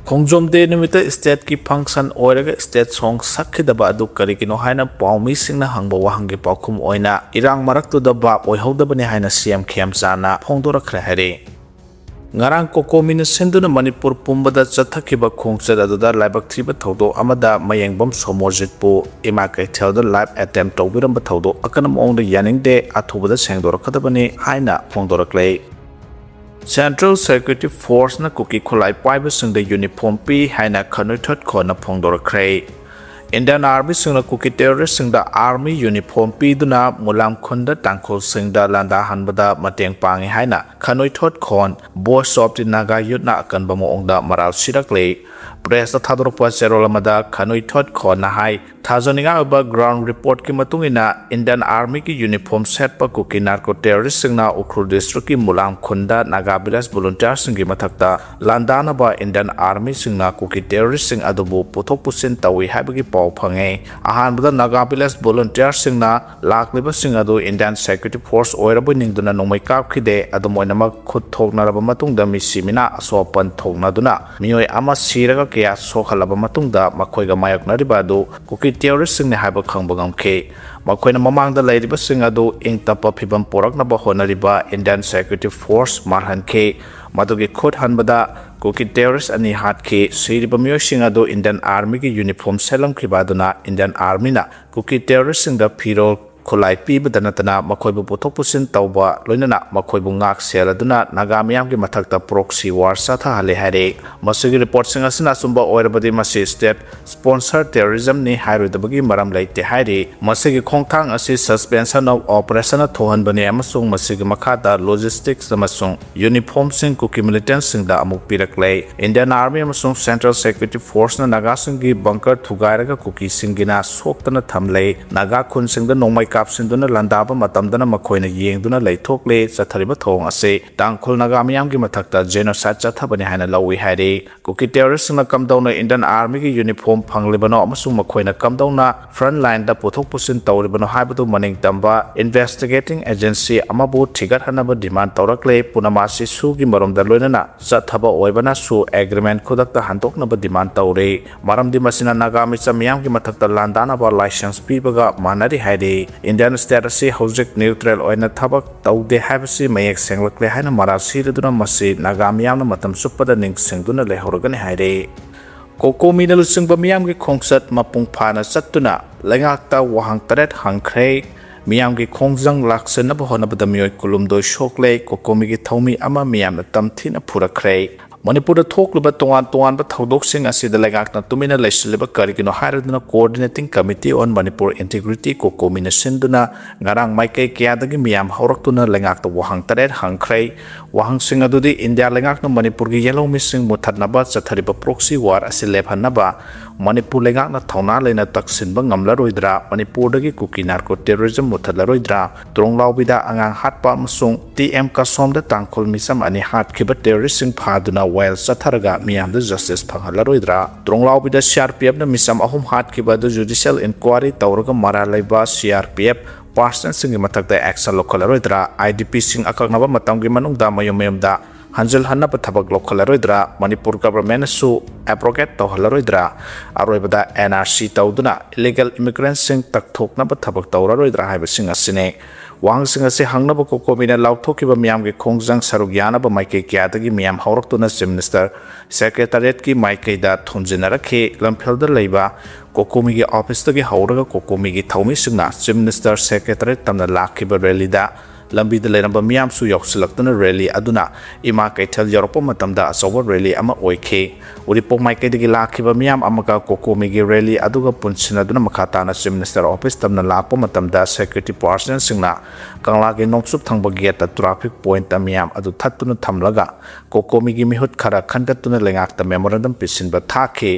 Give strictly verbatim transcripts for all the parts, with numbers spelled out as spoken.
ꯈꯣꯡꯖꯣꯝ ꯗꯦ ꯅꯨꯃꯤꯠꯇ ꯁ꯭ꯇꯦꯠꯀꯤ ꯐꯪꯁꯟ ꯑꯣꯏꯔꯒ ꯁ꯭ꯇꯦꯠ ꯁꯣꯡ ꯁꯛꯈꯤꯗꯕ ꯑꯗꯨ ꯀꯔꯤꯒꯤꯅꯣ ꯍꯥꯏꯅ ꯄꯥꯎꯃꯤꯁꯤꯡꯅ ꯍꯪꯕ ꯋꯥꯍꯪꯒꯤ ꯄꯥꯎꯈꯨꯝ ꯑꯣꯏꯅ, ꯏꯔꯥꯡ ꯃꯔꯛꯇꯨꯗ ꯚꯥꯞ ꯑꯣꯏꯍꯧꯗꯕꯅꯤ ꯍꯥꯏꯅ ꯁꯤ ꯑꯦꯝ ꯈꯦꯝꯆꯥꯟꯅ ꯐꯣꯡꯗꯣꯔꯛꯈ꯭ꯔꯦ ꯍꯥꯏꯔꯤ꯫ ꯉꯔꯥꯡ ꯀꯣꯀꯣꯃꯤꯅ ꯁꯤꯟꯗꯨꯅ ꯃꯅꯤꯄꯨꯔ ꯄꯨꯝꯕꯗ ꯆꯠꯊꯈꯤꯕ ꯈꯣꯡꯆꯠ ꯑꯗꯨꯗ ꯂꯥꯏꯕꯛ ꯊꯤꯕ ꯊꯧꯗꯣꯛ ꯑꯃꯗ ꯃꯌꯦꯡꯕꯝ ꯁꯣꯃꯣꯔꯖꯤꯠꯄꯨ ꯏꯃꯥ ꯀꯩꯊꯦꯜꯗ ꯂꯥꯏꯐ ꯑꯦꯇꯦꯝ ꯇꯧꯕꯤꯔꯝꯕ ꯊꯧꯗꯣꯛ ꯑꯀꯟꯕ ꯃꯑꯣꯡꯗ ꯌꯥꯅꯤꯡꯗꯦ, ꯑꯊꯨꯕꯗ ꯁꯦꯡꯗꯣꯔꯛꯀꯗꯕꯅꯤ ꯍꯥꯏꯅ ꯐꯣꯡꯗꯣꯔꯛꯂꯦ꯫ ꯁꯦꯟꯇ꯭ꯔꯦꯜ ꯁꯦꯀ꯭ꯌꯨꯔꯤꯇꯤ ꯐꯣꯔꯁꯅ ꯀꯨꯀꯤ ꯈꯨꯠꯂꯥꯏ ꯄꯥꯏꯕꯁꯤꯡꯗ ꯌꯨꯅꯤꯐꯣꯔꯝ ꯄꯤ ꯍꯥꯏꯅ ꯈꯅꯨꯏꯊꯣꯠ ꯈꯣꯟꯅ ꯐꯣꯡꯗꯣꯔꯛꯈ꯭ꯔꯦ꯫ ꯏꯟꯗꯤꯌꯟ ꯑꯥꯔꯃꯤꯁꯤꯡꯅ ꯀꯨꯀꯤ ꯇꯦꯔꯣꯔꯤꯁꯁꯤꯡꯗ ꯑꯥꯔꯃꯤ ꯌꯨꯅꯤꯐꯣꯔꯝ ꯄꯤꯗꯨꯅ ꯃꯨꯂꯥꯝ ꯈꯨꯟꯗ ꯇꯥꯡꯈꯨꯜꯁꯤꯡꯗ ꯂꯥꯟꯗꯥꯍꯟꯕꯗ ꯃꯇꯦꯡ ꯄꯥꯡꯉꯤ ꯍꯥꯏꯅ ꯈꯅꯨꯏꯊꯣꯠ ꯈꯣꯟ, ꯚꯣꯏꯁ ꯑꯣꯐ ꯗꯤ ꯅꯥꯒꯥ ꯌꯨꯠꯅ ꯑꯀꯟꯕ ꯃꯑꯣꯡꯗ ꯃꯔꯥꯜ ꯁꯤꯔꯛꯂꯤ꯫ ꯄ꯭ꯔꯦꯁꯇ ꯊꯥꯗꯣꯔꯛꯄ ꯆꯦꯔꯣꯜ ꯑꯃꯗ ꯈꯅꯨꯏꯊꯣꯠ ꯈꯣꯟꯅ ꯍꯥꯏ, ꯊꯥꯖꯅꯤꯡꯉꯥꯏ ꯑꯣꯏꯕ ꯒ꯭ꯔꯥꯎꯟ ꯔꯤꯄꯣꯔꯠꯀꯤ ꯃꯇꯨꯡ ꯏꯟꯅ, ꯏꯟꯗꯤꯌꯟ ꯑꯥꯔꯃꯤꯒꯤ ꯌꯨꯅꯤꯐꯣꯔꯝ ꯁꯦꯠꯄ ꯀꯨꯀꯤ ꯅꯥꯔꯀꯣ ꯇꯦꯔꯣꯔꯤꯁꯁꯤꯡꯅ ꯎꯈ꯭ꯔꯨꯜ ꯗꯤꯁꯇ꯭ꯔꯤꯛꯀꯤ ꯃꯨꯂꯥꯝ ꯈꯨꯟꯗ ꯅꯥꯒꯥ ꯚꯤꯂꯦꯖ ꯚꯣꯂꯨꯟꯇꯤꯌꯔꯁꯤꯡꯒꯤ ꯃꯊꯛꯇ ꯂꯥꯟꯗꯥꯅꯕ ꯏꯟꯗꯤꯌꯟ ꯑꯥꯔꯃꯤꯁꯤꯡꯅ ꯀꯨꯀꯤ ꯇꯦꯔꯣꯔꯤꯁꯁꯤꯡ ꯑꯗꯨꯕꯨ ꯄꯨꯊꯣꯛ ꯄꯨꯁꯤꯟ ꯇꯧꯏ ꯍꯥꯏꯕꯒꯤ ꯄꯥꯎ ꯐꯪꯉꯦ꯫ ꯑꯍꯥꯟꯕꯗ ꯅꯥꯒꯥ ꯚꯤꯂꯦꯖ ꯚꯣꯂꯨꯟꯇꯤꯌꯔꯁꯤꯡꯅ ꯂꯥꯛꯂꯤꯕꯁꯤꯡ ꯑꯗꯨ ꯏꯟꯗꯤꯌꯟ ꯁꯦꯀ꯭ꯌꯨꯔꯤꯇꯤ ꯐꯣꯔꯁ ꯑꯣꯏꯔꯕꯣꯏ ꯅꯤꯡꯗꯨꯅ ꯅꯣꯡꯃꯩ ꯀꯥꯞꯈꯤꯗꯦ꯫ ꯑꯗꯨꯝ ꯑꯣꯏꯅꯃꯛ, ꯈꯨꯠ ꯊꯣꯛꯅꯔꯕ ꯃꯇꯨꯡꯗ ꯃꯤꯁꯤ ꯃꯤꯅꯥ ꯑꯁꯣꯛ ꯑꯄꯟ ꯊꯣꯛꯅꯗꯨꯅ ꯃꯤꯑꯣꯏ ꯑꯃ ꯁꯤꯔꯒ ꯀꯌꯥ ꯁꯣꯛꯍꯜꯂꯕ ꯃꯇꯨꯡꯗ ꯃꯈꯣꯏꯒ ꯃꯥꯌꯣꯛꯅꯔꯤꯕ ꯑꯗꯨ ꯀꯨꯀꯤ ꯇꯦꯔꯣꯔꯤꯁꯁꯤꯡꯅꯤ ꯍꯥꯏꯕ ꯈꯪꯕ ꯉꯝꯈꯤ꯫ ꯃꯈꯣꯏꯅ ꯃꯃꯥꯡꯗ ꯂꯩꯔꯤꯕꯁꯤꯡ ꯑꯗꯨ ꯏꯪ ꯇꯞꯄ ꯐꯤꯕꯝ ꯄꯣꯔꯛꯅꯕ ꯍꯣꯠꯅꯔꯤꯕ ꯏꯟꯗꯤꯌꯟ ꯁꯦꯀ꯭ꯌꯨꯔꯤꯇꯤ ꯐꯣꯔꯁ ꯃꯥꯡꯍꯟꯈꯤ꯫ ꯃꯗꯨꯒꯤ ꯈꯨꯠ ꯍꯟꯕꯗ ꯀꯨꯀꯤ ꯇꯦꯔꯣꯔꯤꯁ ꯑꯅꯤ ꯍꯥꯠꯈꯤ꯫ ꯁꯤꯔꯤꯕ ꯃꯤꯑꯣꯏꯁꯤꯡ ꯑꯗꯨ ꯏꯟꯗꯤꯌꯟ ꯑꯥꯔꯃꯤꯒꯤ ꯌꯨꯅꯤꯐꯣꯔꯝ ꯁꯦꯠꯂꯝꯈꯤꯕ ꯑꯗꯨꯅ ꯏꯟꯗꯤꯌꯟ ꯑꯥꯔꯃꯤꯅ ꯀꯨꯀꯤ ꯇꯦꯔꯣꯔꯤꯁꯁꯤꯡꯗ ꯐꯤꯔꯣꯜ ꯈꯨꯠꯂꯥꯏ ꯄꯤꯕꯗ ꯅꯠꯇꯅ ꯃꯈꯣꯏꯕꯨ ꯄꯨꯊꯣꯛ ꯄꯨꯁꯤꯟ ꯇꯧꯕ, ꯂꯣꯏꯅꯅ ꯃꯈꯣꯏꯕꯨ ꯉꯥꯛ ꯁꯦꯜꯂꯗꯨꯅ ꯅꯥꯒꯥ ꯃꯤꯌꯥꯝꯒꯤ ꯃꯊꯛꯇ ꯄ꯭ꯔꯣꯛꯁꯤ ꯋꯥꯔ ꯆꯠꯊꯍꯜꯂꯦ ꯍꯥꯏꯔꯤ꯫ ꯃꯁꯤꯒꯤ ꯔꯤꯄꯣꯔꯠꯁꯤꯡ ꯑꯁꯤꯅ ꯑꯆꯨꯝꯕ ꯑꯣꯏꯔꯕꯗꯤ ꯃꯁꯤ ꯁ꯭ꯇꯦꯠ ꯁ꯭ꯄꯣꯟꯁꯔ ꯇꯦꯔꯣꯔꯤꯖꯝꯅꯤ ꯍꯥꯏꯔꯣꯏꯗꯕꯒꯤ ꯃꯔꯝ ꯂꯩꯇꯦ ꯍꯥꯏꯔꯤ꯫ ꯃꯁꯤꯒꯤ ꯈꯣꯡꯊꯥꯡ ꯑꯁꯤ ꯁꯁꯄꯦꯟꯁꯟ ꯑꯣꯐ ꯑꯣꯄꯔꯦꯁꯟꯅ ꯊꯣꯛꯍꯟꯕꯅꯤ ꯑꯃꯁꯨꯡ ꯃꯁꯤꯒꯤ ꯃꯈꯥꯗ ꯂꯣꯖꯤꯁꯇꯤꯛꯁ ꯑꯃꯁꯨꯡ ꯌꯨꯅꯤꯐꯣꯔꯝꯁꯤꯡ ꯀꯨꯀꯤ ꯃꯤꯂꯤꯇꯦꯟꯠꯁꯤꯡꯗ ꯑꯃꯨꯛ ꯄꯤꯔꯛꯂꯦ꯫ ꯏꯟꯗꯤꯌꯟ ꯑꯥꯔꯃꯤ ꯑꯃꯁꯨꯡ ꯁꯦꯟꯇ꯭ꯔꯦꯜ ꯁꯦꯀ꯭ꯌꯨꯔꯤꯇꯤ ꯐꯣꯔꯁꯅ ꯅꯥꯒꯥꯁꯤꯡꯒꯤ ꯕꯪꯀꯔ ꯊꯨꯒꯥꯏꯔꯒ ꯀꯨꯀꯤꯁꯤꯡꯒꯤꯅ ꯁꯣꯛꯇꯅ ꯊꯝꯂꯦ꯫ ꯅꯥꯒꯥ ꯈꯨꯟꯁꯤꯡꯗ ꯅꯣꯡꯃꯩ ꯀꯥꯞꯁꯤꯟꯗꯨꯅ ꯂꯥꯟꯗꯥꯕ ꯃꯇꯝꯗꯅ ꯃꯈꯣꯏꯅ ꯌꯦꯡꯗꯨꯅ ꯂꯩꯊꯣꯛꯂꯦ꯫ ꯆꯠꯊꯔꯤꯕ ꯊꯧꯑꯣꯡ ꯑꯁꯤ ꯇꯥꯡꯈꯨꯜ ꯅꯥꯒꯥ ꯃꯤꯌꯥꯝꯒꯤ ꯃꯊꯛꯇ genocide ꯆꯠꯊꯕꯅꯤ ꯍꯥꯏꯅ ꯂꯧꯏ ꯍꯥꯏꯔꯤ꯫ ꯀꯨꯀꯤ terroristꯁꯤꯡꯅ ꯀꯝꯗꯧꯅ Indian Armyꯒꯤ uniform ꯐꯪꯂꯤꯕꯅꯣ ꯑꯃꯁꯨꯡ ꯃꯈꯣꯏꯅ ꯀꯝꯗꯧꯅ front lineꯗ ꯄꯨꯊꯣꯛ ꯄꯨꯁꯤꯟ ꯇꯧꯔꯤꯕꯅꯣ ꯍꯥꯏꯕꯗꯨ ꯃꯅꯤꯡ ꯇꯝꯕ investigating agency ꯑꯃꯕꯨ ꯊꯤꯒꯠꯍꯟꯅꯕ demand ꯇꯧꯔꯛꯂꯦ꯫ ꯄꯨꯅꯃꯥꯁꯤ ꯁꯨꯒꯤ ꯃꯔꯨꯝꯗ ꯂꯣꯏꯅꯅ ꯆꯠꯊꯕ ꯑꯣꯏꯕꯅ ꯁꯨ agreement ꯈꯨꯗꯛꯇ ꯍꯟꯗꯣꯛꯅꯕ demand ꯇꯧꯔꯤ꯫ ꯃꯔꯝꯗꯤ ꯃꯁꯤꯅ ꯅꯥꯒꯥ ꯃꯤꯆꯝ ꯃꯤꯌꯥꯝꯒꯤ ꯃꯊꯛꯇ ꯂꯥꯟꯗꯥꯅꯕ license ꯄꯤꯕꯒ ꯃꯥꯟꯅꯔꯤ ꯍꯥꯏꯔꯤ꯫ Indian state ꯑꯁꯤ ꯍꯧꯖꯤꯛ neutral ꯑꯣꯏꯅ ꯊꯕꯛ ꯇꯧꯗꯦ ꯍꯥꯏꯕꯁꯤ ꯃꯌꯦꯛ ꯁꯦꯡꯂꯛꯂꯦ ꯍꯥꯏꯅ ꯃꯔꯥꯜ ꯁꯤꯔꯗꯨꯅ ꯃꯁꯤ ꯅꯥꯒꯥ ꯃꯤꯌꯥꯝꯅ ꯃꯇꯝ ꯆꯨꯞꯄꯗ ꯅꯤꯡꯁꯤꯡꯗꯨꯅ ꯂꯩꯍꯧꯔꯒꯅꯤ ꯍꯥꯏꯔꯤ꯫ ꯀꯣꯀꯣꯃꯤꯅ ꯂꯨꯆꯤꯡꯕ ꯃꯤꯌꯥꯝꯒꯤ ꯈꯣꯡꯆꯠ ꯃꯄꯨꯡ ꯐꯥꯅ ꯆꯠꯇꯨꯅ ꯂꯩꯉꯥꯛꯇ ꯋꯥꯍꯪ ꯇꯔꯦꯠ ꯍꯪꯈ꯭ꯔꯦ꯫ ꯃꯤꯌꯥꯝꯒꯤ ꯈꯣꯡꯖꯪ ꯂꯥꯛꯁꯤꯟꯅꯕ ꯍꯣꯠꯅꯕꯗ ꯃꯤꯑꯣꯏ ꯀꯨꯟꯍꯨꯝꯗꯣꯏ ꯁꯣꯛꯂꯦ꯫ ꯀꯣꯀꯣꯃꯤꯒꯤ ꯊꯧꯃꯤ ꯑꯃ ꯃꯤꯌꯥꯝꯅ ꯇꯝꯊꯤꯅ ꯐꯨꯔꯛꯈ꯭ꯔꯦ꯫ ꯃꯅꯤꯄꯨꯔꯗ ꯊꯣꯛꯂꯤꯕ ꯇꯣꯉꯥꯟ ꯇꯣꯉꯥꯟꯕ ꯊꯧꯗꯣꯛꯁꯤꯡ ꯑꯁꯤꯗ ꯂꯩꯉꯥꯛꯅ ꯇꯨꯃꯤꯟꯅ ꯂꯩꯁꯤꯜꯂꯤꯕ ꯀꯔꯤꯒꯤꯅꯣ ꯍꯥꯏꯔꯗꯨꯅ Coordinating Committee on Manipur Integrity, ꯀꯣꯀꯣꯃꯤꯅ ꯁꯤꯟꯗꯨꯅ ꯉꯔꯥꯡ ꯃꯥꯏꯀꯩ ꯀꯌꯥꯗꯒꯤ ꯃꯤꯌꯥꯝ ꯍꯧꯔꯛꯇꯨꯅ ꯂꯩꯉꯥꯛꯇ ꯋꯥꯍꯪ ꯇꯔꯦꯠ ꯍꯪꯈ꯭ꯔꯦ꯫ ꯋꯥꯍꯪꯁꯤꯡ ꯑꯗꯨꯗꯤ ꯏꯟꯗꯤꯌꯥ ꯂꯩꯉꯥꯛꯅ ꯃꯅꯤꯄꯨꯔꯒꯤ ꯌꯦꯜꯍꯧꯃꯤꯁꯤꯡ ꯃꯨꯠꯊꯠꯅꯕ ꯆꯠꯊꯔꯤꯕ proxy war ꯑꯁꯤ ꯂꯦꯞꯍꯟꯅꯕ ꯃꯅꯤꯄꯨꯔ ꯂꯩꯉꯥꯛꯅ ꯊꯧꯅꯥ ꯂꯩꯅ ꯇꯛꯁꯤꯟꯕ ꯉꯝꯂꯔꯣꯏꯗ꯭ꯔꯥ? ꯃꯅꯤꯄꯨꯔꯗꯒꯤ ꯀꯨꯀꯤ narco terrorism ꯃꯨꯠꯊꯠꯂꯔꯣꯏꯗ꯭ꯔꯥ? ꯇ꯭ꯔꯣꯡꯂꯥꯎꯕꯤꯗ ꯑꯉꯥꯡ ꯍꯥꯠꯄ ꯑꯃꯁꯨꯡ ꯇꯤ ꯑꯦꯝ ꯀꯁꯣꯝꯗ ꯇꯥꯡꯈꯨꯜ ꯃꯤꯆꯝ ꯑꯅꯤ ꯍꯥꯠꯈꯤꯕ terroristꯁꯤꯡ ꯐꯥꯗꯨꯅ ꯋꯥꯌꯦꯜ ꯆꯠꯊꯔꯒ ꯃꯤꯌꯥꯝꯗ justice ꯐꯪꯍꯜꯂꯔꯣꯏꯗ꯭ꯔꯥ? ꯇ꯭ꯔꯣꯡꯂꯥꯎꯕꯤꯗ C R P Fꯅ ꯃꯤꯆꯝ ꯑꯍꯨꯝ ꯍꯥꯠꯈꯤꯕ ꯑꯗꯨ judicial inquiry ꯇꯧꯔꯒ ꯃꯔꯥꯜ ꯂꯩꯕ C R P F personnelꯁꯤꯡꯒꯤ ꯃꯊꯛꯇ action ꯂꯧꯈꯠꯂꯔꯣꯏꯗ꯭ꯔꯥ? I D Pꯁꯤꯡ ꯑꯀꯛꯅꯕ ꯃꯇꯝꯒꯤ ꯃꯅꯨꯡꯗ ꯃꯌꯨꯝ ꯃꯌꯨꯝꯗ ꯍꯟꯖꯤꯜꯍꯟꯅꯕ ꯊꯕꯛ ꯂꯧꯈꯠꯂꯔꯣꯏꯗ꯭ꯔꯥ? ꯃꯅꯤꯄꯨꯔ governmentꯅꯁꯨ abrogate ꯇꯧꯍꯜꯂꯔꯣꯏꯗ꯭ꯔꯥ? ꯑꯔꯣꯏꯕꯗ N R C ꯇꯧꯗꯨꯅ illegal immigrantꯁꯤꯡ ꯇꯛꯊꯣꯛꯅꯕ ꯊꯕꯛ ꯇꯧꯔꯔꯣꯏꯗ꯭ꯔꯥ ꯍꯥꯏꯕꯁꯤꯡ ꯑꯁꯤꯅꯤ꯫ ꯋꯥꯍꯪꯁꯤꯡ ꯑꯁꯤ ꯍꯪꯅꯕ ꯀꯣꯀꯣꯃꯤꯅ ꯂꯥꯎꯊꯣꯛꯈꯤꯕ ꯃꯤꯌꯥꯝꯒꯤ ꯈꯣꯡꯖꯪ ꯁꯔꯨꯛ ꯌꯥꯅꯕ ꯃꯥꯏꯀꯩ ꯀꯌꯥꯗꯒꯤ ꯃꯤꯌꯥꯝ ꯍꯧꯔꯛꯇꯨꯅ Chief Minister Secretariatꯀꯤ ꯃꯥꯏꯀꯩꯗ ꯊꯣꯝꯖꯤꯟꯅꯔꯛꯈꯤ꯫ ꯂꯝꯐꯦꯜꯗ ꯂꯩꯕ ꯀꯣꯀꯣꯃꯤꯒꯤ officeꯇꯒꯤ ꯍꯧꯔꯒ ꯀꯣꯀꯣꯃꯤꯒꯤ ꯊꯧꯃꯤꯁꯤꯡꯅ Chief Minister Secretariat ꯇꯝꯅ ꯂꯥꯛꯈꯤꯕ rallyꯗ ꯂꯝꯕꯤꯗ ꯂꯩꯔꯝꯕ ꯃꯤꯌꯥꯝꯁꯨ ꯌꯥꯎꯁꯤꯜꯂꯛꯇꯨꯅ rally ꯑꯗꯨꯅ ꯏꯃꯥ ꯀꯩꯊꯦꯜ ꯌꯧꯔꯛꯄ ꯃꯇꯝꯗ ꯑꯆꯧꯕ rally ꯑꯃ ꯑꯣꯏꯈꯤ꯫ ꯎꯔꯤꯄꯣꯛ ꯃꯥꯏꯀꯩꯗꯒꯤ ꯂꯥꯛꯈꯤꯕ ꯃꯤꯌꯥꯝ ꯑꯃꯒ ꯀꯣꯀꯣꯃꯤꯒꯤ rally ꯑꯗꯨꯒ ꯄꯨꯟꯁꯤꯟꯅꯗꯨꯅ ꯃꯈꯥ ꯇꯥꯅ Chief Minister office ꯇꯝꯅ ꯂꯥꯛꯄ ꯃꯇꯝꯗ security personnelꯁꯤꯡꯅ ꯀꯪꯂꯥꯒꯤ ꯅꯣꯡꯆꯨꯞ ꯊꯪꯕ gateꯇ traffic pointꯇ ꯃꯤꯌꯥꯝ ꯑꯗꯨ ꯊꯠꯇꯨꯅ ꯊꯝꯂꯒ ꯀꯣꯀꯣꯃꯤꯒꯤ ꯃꯤꯍꯨꯠ ꯈꯔ ꯈꯟꯒꯠꯇꯨꯅ ꯂꯩꯉꯥꯛꯇ memorandum ꯄꯤꯁꯤꯟꯕ ꯊꯥꯈꯤ꯫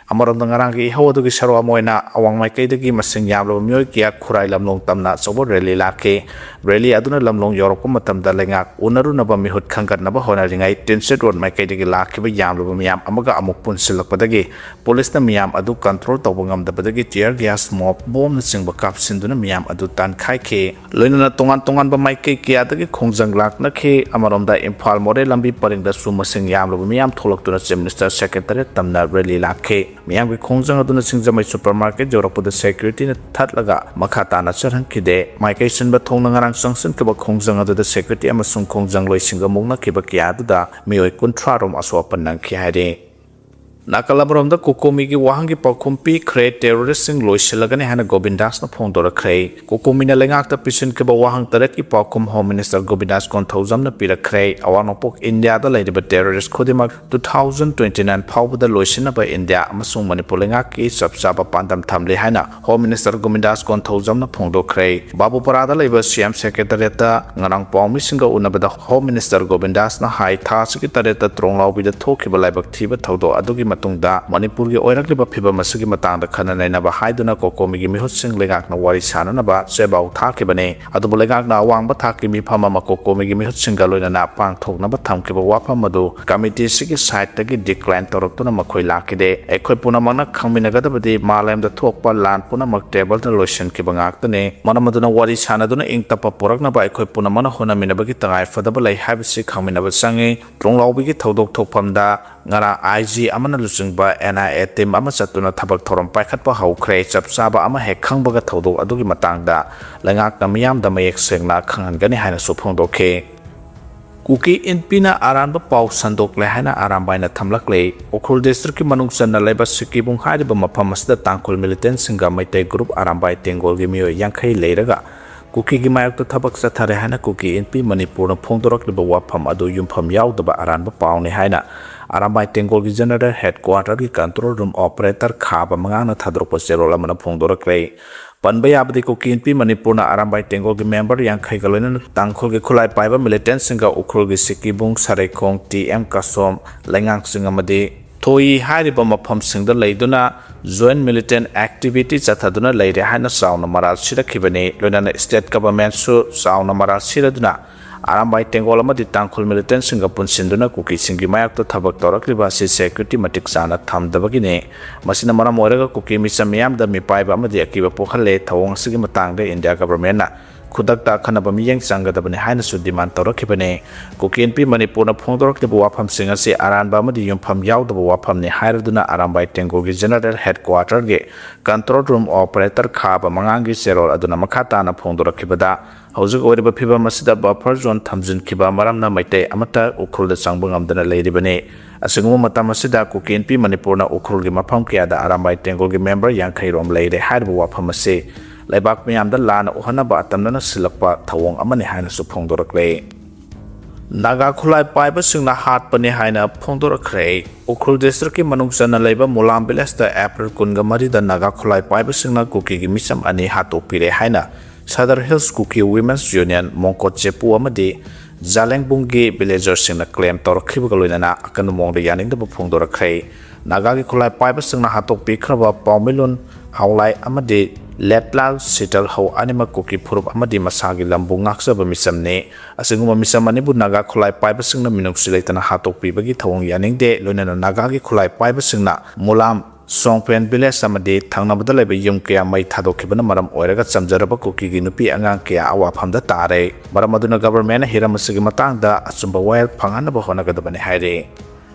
ꯑꯃꯔꯣꯝꯗ, ꯉꯔꯥꯡꯒꯤ ꯏꯍꯧ ꯑꯗꯨꯒꯤ ꯁꯔꯨꯛ ꯑꯃ ꯑꯣꯏꯅ ꯑꯋꯥꯡ ꯃꯥꯏꯀꯩꯗꯒꯤ ꯃꯁꯤꯡ ꯌꯥꯝꯂꯕ ꯃꯤꯑꯣꯏ ꯀꯌꯥ ꯈꯨꯔꯥꯏ ꯂꯝꯂꯣꯡ ꯇꯝꯅ ꯑꯆꯧꯕ ꯔꯦꯂꯤ ꯂꯥꯛꯈꯤ꯫ ꯔꯦꯂꯤ ꯑꯗꯨꯅ ꯂꯝꯂꯣꯡ ꯌꯧꯔꯛꯄ ꯃꯇꯝꯗ ꯂꯩꯉꯥꯛ ꯎꯅꯔꯨꯅꯕ ꯃꯤꯍꯨꯠ ꯈꯟꯒꯠꯅꯕ ꯍꯣꯠꯅꯔꯤꯉꯩ ꯇꯤꯟꯁꯤꯠ ꯔꯣꯗ ꯃꯥꯏꯀꯩꯗꯒꯤ ꯂꯥꯛꯈꯤꯕ ꯌꯥꯝꯂꯕ ꯃꯤꯌꯥꯝ ꯑꯃꯒ ꯑꯃꯨꯛ ꯄꯨꯟꯁꯤꯜꯂꯛꯄꯗꯒꯤ ꯄꯨꯂꯤꯁꯅ ꯃꯤꯌꯥꯝ ꯑꯗꯨ ꯀꯟꯇ꯭ꯔꯣꯜ ꯇꯧꯕ ꯉꯝꯗꯕꯗꯒꯤ ꯇꯤꯌꯔ ꯒ꯭ꯌꯥꯁ, ꯃꯣꯞ, ꯕꯣꯝꯅꯆꯤꯡꯕ ꯀꯥꯞꯁꯤꯟꯗꯨꯅ ꯃꯤꯌꯥꯝ ꯑꯗꯨ ꯇꯥꯟꯈꯥꯏꯈꯤ꯫ ꯂꯣꯏꯅꯅ ꯇꯣꯉꯥꯟ ꯇꯣꯉꯥꯟꯕ ꯃꯥꯏꯀꯩ ꯀꯌꯥꯗꯒꯤ ꯈꯣꯡꯖꯪ ꯂꯥꯛꯅꯈꯤ꯫ ꯑꯃꯔꯣꯝꯗ, ꯏꯝꯐꯥꯜ ꯃꯣꯔꯦ ꯂꯝꯕꯤ ꯄꯔꯤꯡꯗꯁꯨ ꯃꯁꯤꯡ ꯌꯥꯝꯂꯕ ꯃꯤꯌꯥꯝ ꯊꯣꯛꯂꯛꯇꯨꯅ Chief Minister Secretariat ꯇꯝꯅ ꯔꯦꯂꯤ ꯂꯥꯛꯈꯤ꯫ ꯃꯤꯌꯥꯝꯒꯤ ꯈꯣꯡꯖꯪ ꯑꯗꯨꯅ ꯁꯤꯡꯖꯃꯩ ꯁꯨꯄꯔ ꯃꯥꯔꯀꯦꯠ ꯌꯧꯔꯛꯄꯗ ꯁꯦꯀ꯭ꯌꯨꯔꯤꯇꯤꯅ ꯊꯠꯂꯒ ꯃꯈꯥ ꯇꯥꯅ ꯆꯠꯍꯟꯈꯤꯗꯦ꯫ ꯃꯥꯏꯀꯩ ꯁꯤꯟꯕ ꯊꯨꯡꯅ ꯉꯔꯥꯡ ꯆꯪꯁꯤꯟꯈꯤꯕ ꯈꯣꯡꯖꯪ ꯑꯗꯨꯗ ꯁꯦꯀ꯭ꯌꯨꯔꯤꯇꯤ ꯑꯃꯁꯨꯡ ꯈꯣꯡꯖꯪꯂꯣꯏꯁꯤꯡꯒ ꯃꯨꯛꯅꯈꯤꯕ ꯀꯌꯥ ꯑꯗꯨꯗ ꯃꯤꯑꯣꯏ ꯀꯨꯟꯊ꯭ꯔꯥ ꯔꯣꯝ ꯑꯁꯣꯛ ꯑꯄꯟ ꯅꯪꯈꯤ ꯍꯥꯏꯔꯤ꯫ ꯅꯥꯀꯜ ꯑꯃꯔꯣꯝꯗ ꯀꯣꯀꯣꯃꯤꯒꯤ ꯋꯥꯍꯪꯒꯤ ꯄꯥꯎꯈꯨꯝ ꯄꯤꯈ꯭ꯔꯦ꯫ ꯇꯦꯔꯣꯔꯤꯁꯁꯤꯡ ꯂꯣꯏꯁꯤꯜꯂꯒꯅꯤ ꯍꯥꯏꯅ ꯒꯣꯕꯤꯟꯗꯥꯁꯅ ꯐꯣꯡꯗꯣꯔꯛꯈ꯭ꯔꯦ꯫ ꯀꯣꯀꯣꯃꯤꯅ ꯂꯩꯉꯥꯛꯇ ꯄꯤꯁꯤꯟꯈꯤꯕ ꯋꯥꯍꯪ ꯇꯔꯦꯠꯀꯤ ꯄꯥꯎꯈꯨꯝ ꯍꯣꯝ ꯃꯤꯅꯤꯁꯇꯔ ꯒꯣꯕꯤꯟꯗꯥꯁ ꯀꯣꯟꯊꯧꯖꯝꯅ ꯄꯤꯔꯛꯈ꯭ꯔꯦ꯫ ꯑꯋꯥꯡ ꯅꯣꯡꯄꯣꯛ ꯏꯟꯗꯤꯌꯥꯗ ꯂꯩꯔꯤꯕ ꯇꯦꯔꯣꯔꯤꯁ ꯈꯨꯗꯤꯡꯃꯛ two thousand twenty nine ꯐꯥꯎꯕꯗ ꯂꯣꯏꯁꯤꯟꯅꯕ ꯏꯟꯗꯤꯌꯥ ꯑꯃꯁꯨꯡ ꯃꯅꯤꯄꯨꯔ ꯂꯩꯉꯥꯛꯀꯤ ꯆꯞ ꯆꯥꯕ ꯄꯥꯟꯗꯝ ꯊꯝꯂꯤ ꯍꯥꯏꯅ ꯍꯣꯝ ꯃꯤꯅꯤꯁꯇꯔ ꯒꯣꯕꯤꯟꯗꯥꯁ ꯀꯣꯟꯊꯧꯖꯝꯅ ꯐꯣꯡꯗꯣꯛꯈ꯭ꯔꯦ꯫ ꯕꯥꯕꯨꯄꯥꯔꯥꯗ ꯂꯩꯕ ꯁꯤ ꯑꯦꯝ ꯁꯦꯀ꯭ꯔꯦꯇꯔꯤꯌꯦꯠꯇ ꯉꯔꯥꯡ ꯄꯥꯎꯃꯤꯁꯤꯡꯒ ꯎꯅꯕꯗ ꯍꯣꯝ ꯃꯤꯅꯤꯁꯇꯔ ꯒꯣꯕꯤꯟꯗꯥꯁꯅ ꯍꯥꯏ, ꯊꯥ ꯑꯁꯤꯒꯤ ꯇꯔꯦꯠꯇ ꯇ꯭ꯔꯣꯡꯂꯥꯎꯕꯤꯗ ꯊꯣꯛꯈꯤꯕ ꯂꯥꯏꯕꯛ ꯊꯤꯕ ꯊꯧꯗꯣꯛ ꯑꯗꯨꯒꯤ ꯃꯇꯨꯡꯗ ꯃꯅꯤꯄꯨꯔꯒꯤ ꯑꯣꯏꯔꯛꯂꯤꯕ ꯐꯤꯕꯝ ꯑꯁꯤꯒꯤ ꯃꯇꯥꯡꯗ ꯈꯟꯅ ꯅꯩꯅꯕ ꯍꯥꯏꯗꯨꯅ ꯀꯣꯀꯣꯃꯤꯒꯤ ꯃꯤꯍꯨꯠꯁꯤꯡ ꯂꯩꯉꯥꯛꯅ ꯋꯥꯔꯤ ꯁꯥꯅꯅꯕ ꯆꯦꯕꯥꯎ ꯊꯥꯈꯤꯕꯅꯤ꯫ ꯑꯗꯨꯕꯨ ꯂꯩꯉꯥꯛꯅ ꯑꯋꯥꯡꯕ ꯊꯥꯛꯀꯤ ꯃꯤꯐꯝ ꯑꯃ ꯀꯣꯀꯣꯃꯤꯒꯤ ꯃꯤꯍꯨꯠꯁꯤꯡꯒ ꯂꯣꯏꯅꯅ ꯄꯥꯡꯊꯣꯛꯅꯕ ꯊꯝꯈꯤꯕ ꯋꯥꯐꯝ ꯑꯗꯨ ꯀꯃꯤꯇꯤꯁꯤꯒꯤ ꯁꯥꯏꯠꯇꯒꯤ ꯗꯤꯀ꯭ꯂꯥꯏꯟ ꯇꯧꯔꯛꯇꯨꯅ ꯃꯈꯣꯏ ꯂꯥꯛꯈꯤꯗꯦ꯫ ꯑꯩꯈꯣꯏ ꯄꯨꯝꯅꯃꯛꯅ ꯈꯪꯃꯤꯟꯅꯒꯗꯕꯗꯤ ꯃꯥꯂꯦꯝꯗ ꯊꯣꯛꯄ ꯂꯥꯟ ꯄꯨꯝꯅꯃꯛ ꯇꯦꯕꯜꯗ ꯂꯣꯏꯁꯤꯟꯈꯤꯕ ꯉꯥꯛꯇꯅꯤ꯫ ꯃꯔꯝ ꯑꯗꯨꯅ ꯋꯥꯔꯤ ꯁꯥꯅꯗꯨꯅ ꯏꯪ ꯇꯞꯄ ꯄꯨꯔꯛꯅꯕ ꯑꯩꯈꯣꯏ ꯄꯨꯝꯅꯃꯛꯅ ꯍꯣꯠꯅꯃꯤꯟꯅꯕꯒꯤ ꯇꯉꯥꯏ ꯐꯗꯕ ꯂꯩ ꯍꯥꯏꯕꯁꯤ ꯈꯪꯃꯤꯟꯅꯕ ꯆꯪꯏ꯫ ꯇ꯭ꯔꯣꯡꯂꯥꯎꯕꯤꯒꯤ ꯊꯧꯗꯣꯛ ꯊꯣꯛꯐꯝꯗ ꯉꯔꯥꯡ ꯑꯥꯏ ꯖꯤ ꯑꯃꯅ ꯂꯨꯆꯤꯡꯕ ꯑꯦꯟ ꯑꯥꯏ ꯑꯦ ꯇꯤꯝ ꯑꯃ ꯆꯠꯇꯨꯅ ꯊꯕꯛ ꯊꯧꯔꯝ ꯄꯥꯏꯈꯠꯄ ꯍꯧꯈ꯭ꯔꯦ꯫ ꯆꯞ ꯆꯥꯕ ꯑꯃ ꯍꯦꯛ ꯈꯪꯕꯒ ꯊꯧꯗꯣꯛ ꯑꯗꯨꯒꯤ ꯃꯇꯥꯡꯗ ꯂꯩꯉꯥꯛꯅ ꯃꯤꯌꯥꯝꯗ ꯃꯌꯦꯛ ꯁꯦꯡꯅ ꯈꯪꯍꯟꯒꯅꯤ ꯍꯥꯏꯅꯁꯨ ꯐꯣꯡꯗꯣꯛꯈꯤ꯫ ꯀꯨꯀꯤ ꯏꯟꯄꯤꯅ ꯑꯔꯥꯟꯕ ꯄꯥꯎ ꯁꯟꯗꯣꯛꯂꯦ ꯍꯥꯏꯅ ꯑꯔꯥꯝꯕꯥꯏꯅ ꯊꯝꯂꯛꯂꯦ꯫ ꯎꯈ꯭ꯔꯨꯜ ꯗꯤꯁꯇ꯭ꯔꯤꯛꯀꯤ ꯃꯅꯨꯡ ꯆꯟꯅ ꯂꯩꯕ ꯁꯤꯀꯤꯕꯨꯡ ꯍꯥꯏꯔꯤꯕ ꯃꯐꯝ ꯑꯁꯤꯗ ꯇꯥꯡꯈꯨꯜ ꯃꯤꯂꯤꯇꯦꯟꯁꯤꯡꯒ ꯃꯩꯇꯩ ꯒ꯭ꯔꯨꯞ ꯑꯔꯥꯝꯕꯥꯏ ꯇꯦꯡꯒꯣꯜꯒꯤ ꯃꯤꯑꯣꯏ ꯌꯥꯡꯈꯩ ꯂꯩꯔꯒ ꯀꯨꯀꯤꯒꯤ ꯃꯥꯌꯣꯛꯇ ꯊꯕꯛ ꯆꯠꯊꯔꯦ ꯍꯥꯏꯅ ꯀꯨꯀꯤ ꯏꯟꯄꯤ ꯃꯅꯤꯄꯨꯔꯅ ꯐꯣꯡꯗꯣꯔꯛꯂꯤꯕ ꯋꯥꯐꯝ ꯑꯗꯨ ꯌꯨꯝꯐꯝ ꯌꯥꯎꯗꯕ ꯑꯔꯥꯟꯕ ꯄꯥꯎꯅꯤ ꯍꯥꯏꯅ ꯑꯔꯥꯝꯕꯥꯏ ꯇꯦꯡꯒꯣꯜꯒꯤ ꯖꯦꯅꯔꯦꯜ ꯍꯦꯗꯀ꯭ꯋꯥꯇꯔꯒꯤ ꯀꯟꯇ꯭ꯔꯣꯜ ꯔꯨꯝ ꯑꯣꯄꯔꯦꯇꯔ ꯈꯥꯕ ꯃꯉꯥꯡꯅ ꯊꯥꯗꯣꯔꯛꯄ ꯆꯦꯔꯣꯜ ꯑꯃꯅ ꯐꯣꯡꯗꯣꯔꯛꯂꯦ꯫ ꯄꯟꯕ ꯌꯥꯕꯗꯤ, ꯀꯨꯀꯤ ꯏꯟꯄꯤ ꯃꯅꯤꯄꯨꯔꯅ ꯑꯔꯥꯝꯕꯥꯏ ꯇꯦꯡꯒꯣꯜꯒꯤ ꯃꯦꯝꯕꯔ ꯌꯥꯡꯈꯩꯒ ꯂꯣꯏꯅꯅ ꯇꯥꯡꯈꯨꯜꯒꯤ ꯈꯨꯠꯂꯥꯏ ꯄꯥꯏꯕ ꯃꯤꯂꯤꯇꯦꯟꯁꯤꯡꯒ ꯎꯈ꯭ꯔꯨꯜꯒꯤ ꯁꯤꯀꯤꯕꯨꯡ, ꯁꯔꯩꯈꯣꯡ, ꯇꯤ ꯑꯦꯝ ꯀꯁꯣꯝ, ꯂꯩꯉꯥꯡꯆꯤꯡ ꯑꯃꯗꯤ ꯇꯣꯌꯤ ꯍꯥꯏꯔꯤꯕ ꯃꯐꯝꯁꯤꯡꯗ ꯂꯩꯗꯨꯅ joint militant activity ꯆꯠꯊꯗꯨꯅ ꯂꯩꯔꯦ ꯍꯥꯏꯅ ꯆꯥꯎꯅ ꯃꯔꯥꯜ ꯁꯤꯔꯛꯈꯤꯕꯅꯤ꯫ ꯂꯣꯏꯅꯅ state governmentꯁꯨ ꯆꯥꯎꯅ ꯃꯔꯥꯜ ꯁꯤꯔꯗꯨꯅ ꯑꯔꯥꯝꯕꯥꯏ ꯇꯦꯡꯒꯣꯜ ꯑꯃꯗꯤ ꯇꯥꯡꯈꯨꯜ militantꯁꯤꯡꯒ ꯄꯨꯟꯁꯤꯟꯗꯨꯅ ꯀꯨꯀꯤꯁꯤꯡꯒꯤ ꯃꯥꯌꯣꯛꯇ ꯊꯕꯛ ꯇꯧꯔꯛꯂꯤꯕ ꯑꯁꯤ security ꯃꯇꯤꯛ ꯆꯥꯅ ꯊꯝꯗꯕꯒꯤꯅꯤ꯫ ꯃꯁꯤꯅ ꯃꯔꯝ ꯑꯣꯏꯔꯒ ꯀꯨꯀꯤ ꯃꯤꯆꯝ ꯃꯤꯌꯥꯝꯗ ꯃꯤꯄꯥꯏꯕ ꯑꯃꯗꯤ ꯑꯀꯤꯕ ꯄꯣꯛꯍꯜꯂꯦ꯫ ꯊꯧꯑꯣꯡ ꯑꯁꯤꯒꯤ ꯃꯇꯥꯡꯗ India governmentꯅ ꯈꯨꯗꯛꯇ ꯑꯈꯟꯅꯕ ꯃꯤꯠꯌꯦꯡ ꯆꯪꯒꯗꯕꯅꯤ ꯍꯥꯏꯅꯁꯨ demand ꯇꯧꯔꯛꯈꯤꯕꯅꯤ꯫ ꯀꯨꯀꯤ ꯏꯟꯄꯤ ꯃꯅꯤꯄꯨꯔꯅ ꯐꯣꯡꯗꯣꯔꯛꯂꯤꯕ ꯋꯥꯐꯝꯁꯤꯡ ꯑꯁꯤ ꯑꯔꯥꯟꯕ ꯑꯃꯗꯤ ꯌꯨꯝꯐꯝ ꯌꯥꯎꯗꯕ ꯋꯥꯐꯝꯅꯤ ꯍꯥꯏꯔꯗꯨꯅ Arambai ꯇꯦꯡꯒꯣꯜꯒꯤ general headquarterꯒꯤ control room operator ꯈꯥꯕ ꯃꯉꯥꯡꯒꯤ ꯆꯦꯔꯣꯜ ꯑꯗꯨꯅ ꯃꯈꯥ ꯇꯥꯅ ꯐꯣꯡꯗꯣꯔꯛꯈꯤꯕꯗ, ꯍꯧꯖꯤꯛ ꯑꯣꯏꯔꯤꯕ ꯐꯤꯕꯝ ꯑꯁꯤꯗ buffer zone ꯊꯝꯖꯤꯟꯈꯤꯕ ꯃꯔꯝꯅ ꯃꯩꯇꯩ ꯑꯃꯠꯇ ꯎꯈ꯭ꯔꯨꯜꯗ ꯆꯪꯕ ꯉꯝꯗꯅ ꯂꯩꯔꯤꯕꯅꯤ꯫ ꯑꯁꯤꯒꯨꯝꯕ ꯃꯇꯝ ꯑꯁꯤꯗ ꯀꯨꯀꯤ ꯏꯟꯄꯤ ꯃꯅꯤꯄꯨꯔꯅ ꯎꯈ꯭ꯔꯨꯜꯒꯤ ꯃꯐꯝ ꯀꯌꯥꯗ ꯑꯔꯥꯝꯕꯥꯏ ꯇꯦꯡꯒꯣꯜꯒꯤ member ꯌꯥꯡꯈꯩ ꯔꯣꯝ ꯂꯩꯔꯦ ꯍꯥꯏꯔꯤꯕ ꯋꯥꯐꯝ ꯑꯁꯤ ꯂꯩꯕꯥꯛ ꯃꯤꯌꯥꯝꯗ ꯂꯥꯟꯅ ꯎꯍꯟꯅꯕ ꯑꯇꯝꯅꯅ ꯁꯤꯜꯂꯛꯄ ꯊꯧꯑꯣꯡ ꯑꯃꯅꯤ ꯍꯥꯏꯅꯁꯨ ꯐꯣꯡꯗꯣꯔꯛꯂꯦ꯫ ꯅꯥꯒꯥ ꯈꯨꯠꯂꯥꯏ ꯄꯥꯏꯕꯁꯤꯡꯅ ꯍꯥꯠꯄꯅꯤ ꯍꯥꯏꯅ ꯐꯣꯡꯗꯣꯔꯛꯈ꯭ꯔꯦ꯫ ꯎꯈ꯭ꯔꯨꯜ districtꯀꯤ ꯃꯅꯨꯡ ꯆꯟꯅ ꯂꯩꯕ ꯃꯨꯂꯥꯝ villageꯇ April ꯀꯨꯟꯒ ꯃꯔꯤꯗ ꯅꯥꯒꯥ ꯈꯨꯠꯂꯥꯏ ꯄꯥꯏꯕꯁꯤꯡꯅ ꯀꯨꯀꯤꯒꯤ ꯃꯤꯆꯝ ꯑꯅꯤ ꯍꯥꯠꯇꯣꯛꯄꯤꯔꯦ ꯍꯥꯏꯅ Sadar Hills Kuki Women's Union, ꯃꯣꯡꯀꯣꯠ ꯆꯦꯄꯨ ꯑꯃꯗꯤ ꯖꯥꯂꯦꯡꯕꯨꯡꯒꯤ villagerꯁꯤꯡꯅ claim ꯇꯧꯔꯛꯈꯤꯕꯒ ꯂꯣꯏꯅꯅ ꯑꯀꯟꯕ ꯃꯑꯣꯡꯗ ꯌꯥꯅꯤꯡꯗꯕ ꯐꯣꯡꯗꯣꯔꯛꯈ꯭ꯔꯦ꯫ ꯅꯥꯒꯥꯒꯤ ꯈꯨꯠꯂꯥꯏ ꯄꯥꯏꯕꯁꯤꯡꯅ ꯍꯥꯠꯇꯣꯛꯄꯤꯈ꯭ꯔꯕ ꯄꯥꯎꯃꯤꯂꯨꯟ ꯍꯥꯎꯂꯥꯏ ꯑꯃꯗꯤ ꯂꯦꯠꯂꯥꯜ ꯁꯤꯇꯜ ꯍꯧ ꯑꯅꯤꯃꯛ ꯀꯨꯀꯤ ꯐꯨꯔꯨꯞ ꯑꯃꯗꯤ ꯃꯁꯥꯒꯤ ꯂꯝꯕꯨ ꯉꯥꯛꯆꯕ ꯃꯤꯆꯝꯅꯤ꯫ ꯑꯁꯤꯒꯨꯝꯕ ꯃꯤꯆꯝ ꯑꯅꯤꯕꯨ ꯅꯥꯒꯥ ꯈꯨꯠꯂꯥꯏ ꯄꯥꯏꯕꯁꯤꯡꯅ ꯃꯤꯅꯨꯡꯁꯤ ꯂꯩꯇꯅ ꯍꯥꯠꯇꯣꯛꯄꯤꯕꯒꯤ ꯊꯧꯑꯣꯡ ꯌꯥꯅꯤꯡꯗꯦ꯫ ꯂꯣꯏꯅꯅ ꯅꯥꯒꯥꯒꯤ ꯈꯨꯠꯂꯥꯏ ꯄꯥꯏꯕꯁꯤꯡꯅ ꯃꯨꯂꯥꯝ ꯁꯣꯡꯐꯦꯟ village ꯑꯃꯗꯤ ꯊꯪꯅꯕꯗ ꯂꯩꯕ ꯌꯨꯝ ꯀꯌꯥ ꯃꯩ ꯊꯥꯗꯣꯛꯈꯤꯕꯅ ꯃꯔꯝ ꯑꯣꯏꯔꯒ ꯆꯝꯖꯔꯕ ꯀꯨꯀꯤꯒꯤ ꯅꯨꯄꯤ ꯑꯉꯥꯡ ꯀꯌꯥ ꯑꯋꯥꯐꯝꯗ ꯇꯥꯔꯦ꯫ ꯃꯔꯝ ꯑꯗꯨꯅ governmentꯅ ꯍꯤꯔꯝ ꯑꯁꯤꯒꯤ ꯃꯇꯥꯡꯗ ꯑꯆꯨꯝꯕ ꯋꯥꯌꯦꯜ ꯐꯪꯍꯟꯅꯕ ꯍꯣꯠꯅꯒꯗꯕꯅꯤ ꯍꯥꯏꯔꯤ꯫